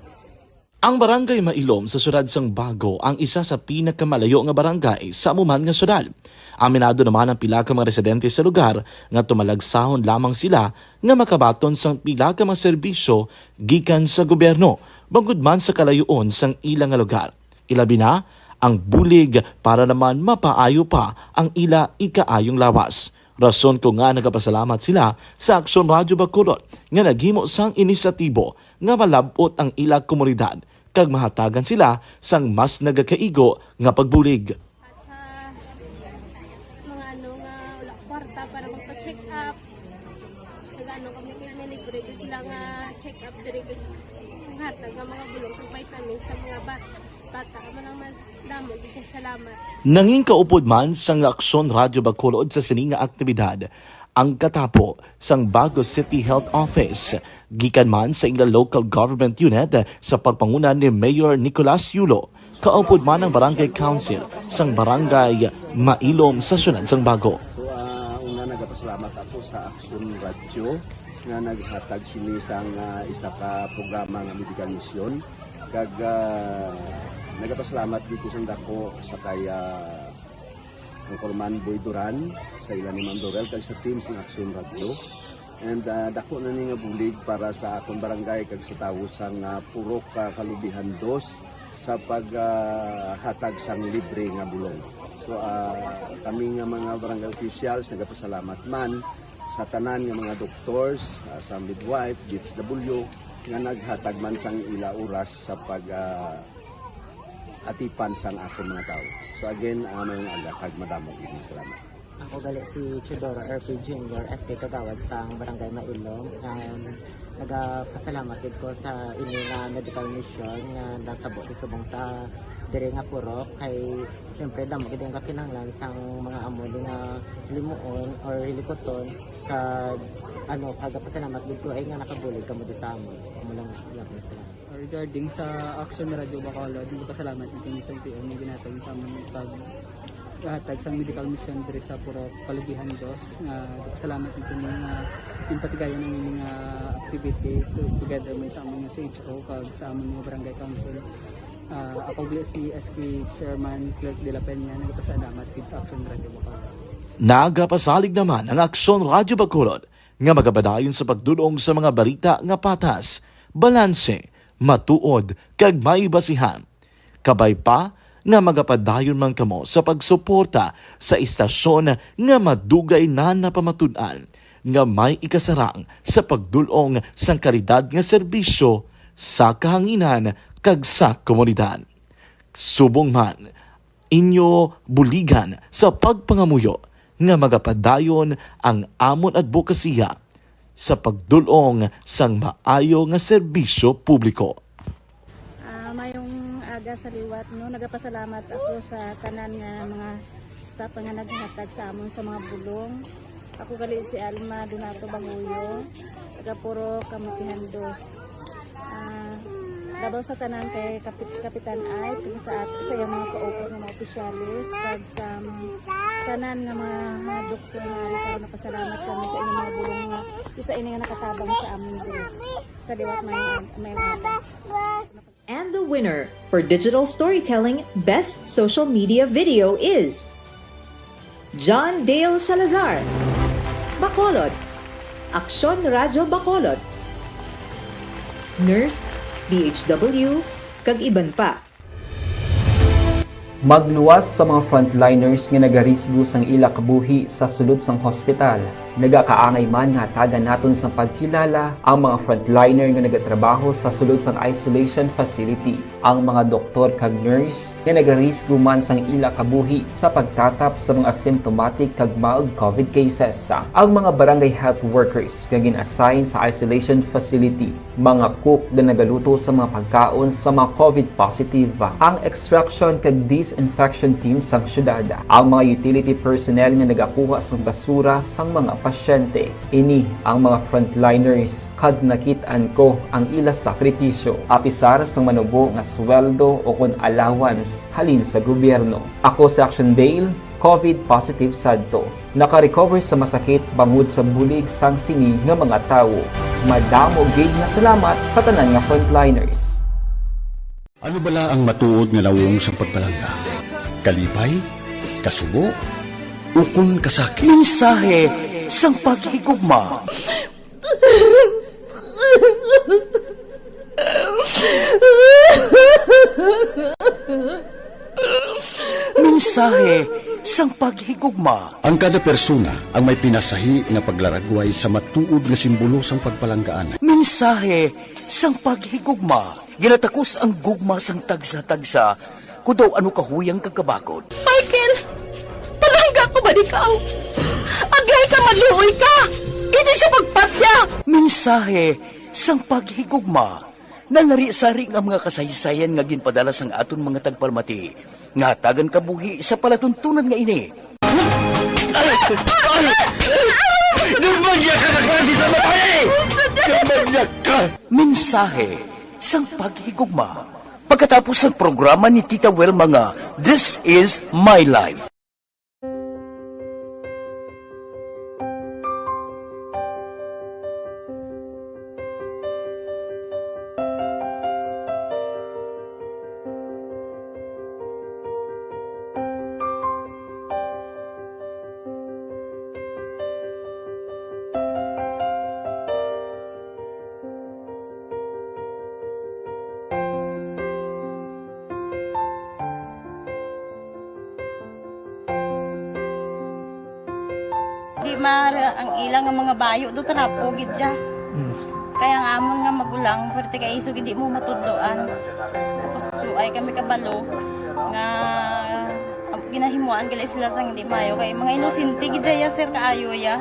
Ang Barangay Mailom sa siyudad sang Bago ang isa sa pinakamalayo nga barangay sa amo man nga siyudad. Aminado naman ang pila ka mga residente sa lugar nga tumalagsahon lamang sila nga makabaton sang pila ka mga serbisyo gikan sa gobyerno, bangod man sa kalayoon sang ila nga lugar. Ilabi na ang bulig para naman mapaayo pa ang ila ikaayong lawas. Rason ko nga nagapasalamat sila sa Aksyon Radyo Bacolod nga naghimo sang inisyatibo nga malab-ot ang ila komunidad kag mahatagan sila sang mas nagakaigo nga pagbulig. At sa mga ano nga wala kwarta para magpa-check up, nag-ano kami kay may libre gyud sila nga check up diri, kag hatag nga mga bulong kag vitamins sa mga ba-, bata. Amo lang man, damo gyud kay salamat. Nangin kaupod man sang Aksyon Radyo Bacolod sa sini nga aktibidad ang katapo sang Bago City Health Office, gikan man sa ila local government unit sa pagpanguna ni Mayor Nicolas Yulo, kaupod man ang Barangay Council sang Barangay Mailom sa siyudad sang Bago. So, ah, una, nagapasalamat ako sa Aksyon Radyo nga naghatag sini sang, ah, isa ka programa nga medical mission. Kag, ah, nagapasalamat dito sang dako sa kay, ah, Anchorman Boy Duran, sa ila ni Ma'am Dorel, kag sa team sang Aksyon Radyo. And, ah, dako na ni nga bulig para sa akon barangay kag sa tawo sang, ah, Purok, ah, Kalubihan Dos sa pag, ah, hatag sang libre nga bulong. So, ah, kami nga mga barangay officials, nagapasalamat man sa tanan nga mga doctors, ah, sa midwife, D S W, nga naghatag man sang ila oras sa pag, ah, atipan sang akon mga tawo. So again, ah, mayong aga kag madamo gid nga salamat. Ako gali si Teodoro R P Junior, S K Kagawad sang Barangay Mailom. Um, nagapasalamat gid ko sa ini nga medical mission nga natabo sa subong sa diri nga purok, kay siyempre damo gid ang kakinahanglan sang mga amo ni nga hilimuon or hilikuton. Kag ano, nagapasalamat gid ko ay nga nakabulig kamo di sa amon. Amo lang, salamat. Regarding sa Action Radio Bacolod, nagpasalamat mi kini sa L T O nga ginhatag sa amon pag hatag sang medical mission diri sa Purok Kalubihan Dos, nga nagpasalamat mi kini nga ginpatigayon ang ining, ah, activity to-, together man sa amon nga C H O kag sa amon nga barangay council. Ah, ako gali si S K Chairman Clerk de la Peña, nagpasalamat gid sa Action Radio Bacolod. Nagapasalig naman ang Aksyon Radyo Bacolod nga magapadayon sa pagdul-ong sa mga balita nga patas, balanse, matuod, kag may basihan. Kabay pa nga magapadayon man kamo sa pagsuporta sa istasyon nga madugay na napamatud-an nga may ikasarang sa pagdul-ong sang kalidad nga serbisyo sa kahanginan kag sa komunidad. Subong man, inyo buligan sa pagpangamuyo nga magapadayon ang amon adbokasiya sa pagdul-ong sang maayo nga serbisyo publiko. Ah, mayong aga sa liwat, no? Nagapasalamat ako sa tanan nga mga staff nga naghatag sa amon sa mga bulong. Ako gali si Alma Donato Bahuyo, taga Purok Kamukihan Dos. Ah, labaw sa tanan kay Kapit-, Kapitan Ike, kag sa at-, sa iyang mga kaupod nga mga opisyales, kag sa mga tanan nga mga, mga doktor nga ari karon, napasalamat kami sa inyong mga bulong nga isa ini nga nakatabang sa amon diri. Sa liwat, may, may, may And the winner for digital storytelling best social media video is John Dale Salazar, Bacolod, Aksyon Radyo Bacolod, Nurse, D H W, kag iban pa. Magluwas sa mga frontliners nga nagarisgo sang ila kabuhi sa sulod sang hospital. Nagakaangay man nga hatagan naton sang pagkilala ang mga frontliner nga nagatrabaho sa sulod sang isolation facility, ang mga doktor kag nurse nga nagarisgo man sang ila kabuhi sa pagtatap sa mga asymptomatic kag mild covid cases, ang mga barangay health workers nga gin-assign sa isolation facility, mga cook nga nagaluto sa mga pagkaon sa mga covid positive, ang extraction kag disinfection team sang syudad, ang mga utility personnel nga nagakuha sang basura sang mga pasyente. Ini ang mga frontliners kag nakit-an ko ang ila sakripisyo. Apisar sang manubo nga sweldo o kon allowance halin sa gobyerno. Ako si Action Dale, covid positive sadto. Naka-recover sa masakit bangod sa bulig sang sini nga mga tawo. Madamo gid nga salamat sa tanan nga frontliners. Ano bala ang matuod nga nawong sang pagpalangga? Kalipay, kasubo, ukon kasakit? Mensahe sang paghigugma. Mensahe sang paghigugma. Ang kada persona ang may pinasahi nga paglaragway sa matuod nga simbolo sang pagpalanggaan. Mensahe sang paghigugma. Ginatakos ang gugma sang tagsa-tagsa, kon daw ano kahuyang kag kabakod. Michael, palangga ko ba ikaw? Aglay ka, maluoy ka! Hindi siya pagpatya! Mensahe sang paghigugma. Nalari-sari nga mga kasaysayan nga ginpadala sang aton mga tagpalamati nga hatagan kabuhi sa palatuntunan nga ini. Ay! Ay! Nagmanyag ka na klase sa babae! Nagmanyag ka! Mensahe sang paghigugma. Pagkatapos sang programa ni Tita Wilma nga This Is My Life. Di mar ang ila nga mga bayo do trapo gid siya. Mm. Kaya ang amon nga magulang, pwerte kay isog hindi mo matudloan. Tapos suay kami kabalo nga ginahimuan gali sila sang hindi mayo kay mga inosente gid siya, sir, kaayo ya.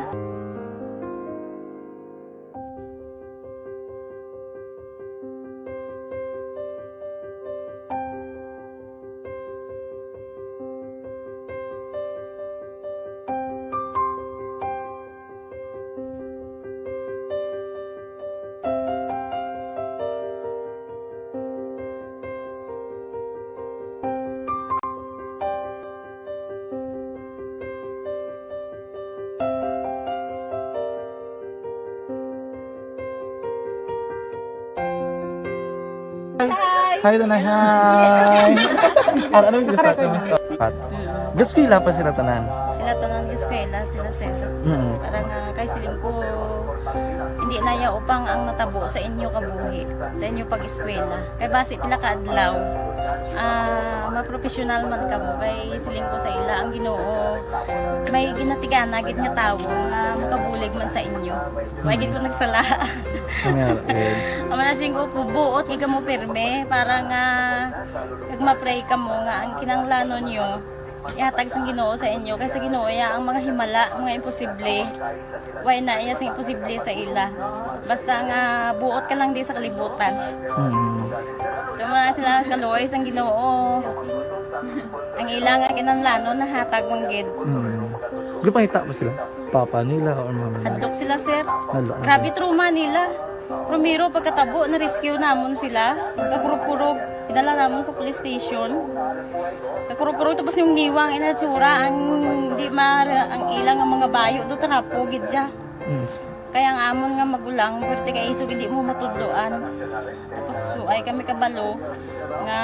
Hi. Hi, Tanay. Hi. Ano, ano yung sila sa akin? Pat. Gaskwela pa sila tanan? Sila tanan gaskwela, sila sir. Mm. Para nga kay siling ko, hindi na ya upang ang natabo sa inyo kabuhi, sa inyo pag-eskwela. Kay basi pila ka adlaw, ah, mapropesyonal man kamo. Kay siling ko sa ila, ang Ginoo may ginatigana gid nga tawo nga makabulig man sa inyo. May gid ko nagsala. Amen. Ang manasing ko po, buot nga kamo pirme para nga kag ma-pray kamo nga ang kinahanglanon nyo ihatag sang Ginoo sa inyo, kay sa Ginoo iya ang mga himala, mga imposible. Way na iya sing imposible sa ila. Basta nga buot ka lang di sa kalibutan. Mm. Tuma sila kaluoy sang Ginoo. Ang ila nga kinahanglanon nahatag man gid. Mm. Gipangita ba sila? Papa nila or mama nila? Hadlok sila, sir. Hadlok. Grabe trauma nila. Primero, pagkatabo, na-rescue namon sila. Kakurog-kurog, idala namon sa police station. Kakurog-kurog, tapos yung niwang inatsura, ang di ma-, ang ilang ang mga bayo do, trapo gid siya. Mm. Kaya ang amon nga magulang, perti ka isog, hindi mo matudloan. Tapos, so, ay kami kabalo nga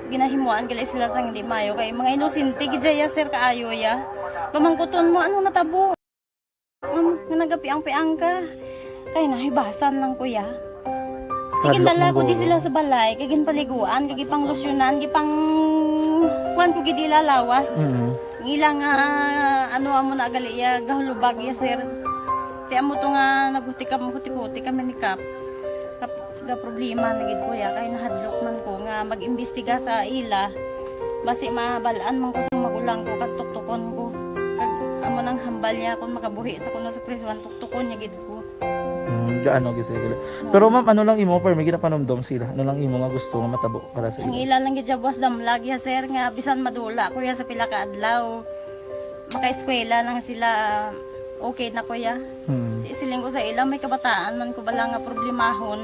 ginahimuan gali sila sang hindi mayo. Kay mga inosente gid ya, sir, kaayo ya. Pamangkuton mo, ano natabo? Um, nga nagapiang-piang ka. Kay nahibasan lang ko ya. Kay Hadlok gindala man ko di ko. sila sa balay, kay ginpaliguan, kay gipanglusyonan, gipang kuan ko gid ila lawas. Mm. Ang ila nga, ano, amo na gali ya, gahulubag ya, sir. Kay amo to nga naghuti kam-, huti-huti kami ni Kap. Kap-, ga problema na gid ko ya, kay nahadlok man ko nga mag-imbestiga sa ila. Basi mabal-an man ko sa magulang ko, kag tuktukon ko. Kag amo nang hambal niya kung makabuhi sa kuno sa prisuan, tuktukon niya gid ko. Mm, gaano gid sila. Oo. Pero ma'am, ano lang imo, per, may ginapanumdom sila? Ano lang imo nga gusto nga matabo para sa Ang ila? ila lang gid ya buwas damlag ya, sir, nga bisan madula ko ya sa pila ka adlaw, makaeskwela lang sila, okay na ko ya. Hmm. Di, siling ko sa ila, may kabataan man ko bala nga problemahon.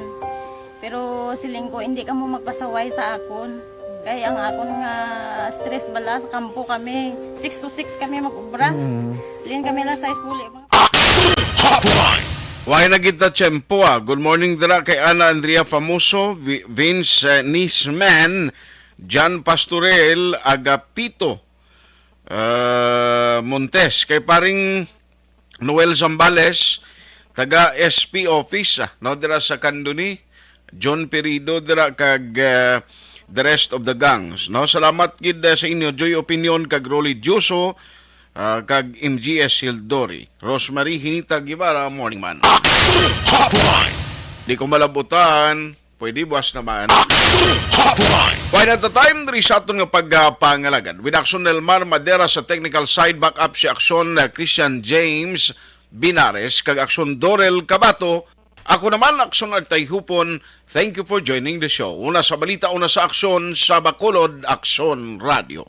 Pero siling ko, hindi kamo magpasaway sa akon. Kay ang akon nga stress bala sa kampo kami, six to six kami mag-ubra. Hmm. Lin kami alas sais puli. Hotline. Why na kita tiyempo, ah? Good morning dira kay Ana Andrea Famoso, Vi-, Vince, eh, Nisman, John Pastorel, Agapito, ah, Montes, kay paring Noel Zambales, taga S P office, ah, no, dira sa Candoni, John Perido dira kag, ah, the rest of the gangs, no? Salamat gid, ah, sa inyo, Joy Opinion kag Rolly Dioso, ah, kag M G S Hildori. Rosemary Hinita Guevara, morning man. Action Hotline. Di ko malabutan, pwede buwas naman. Action Hotline. One at a time, diri sa aton nga pagpangalagad. With Action Nelmar Madera sa technical side, back up si Action, ah, Christian James Binares, kag Action Dorel Cabato. Ako naman, Action Artay Hupon. Thank you for joining the show. Una sa balita, una sa aksyon, sa Bacolod, Action Radio.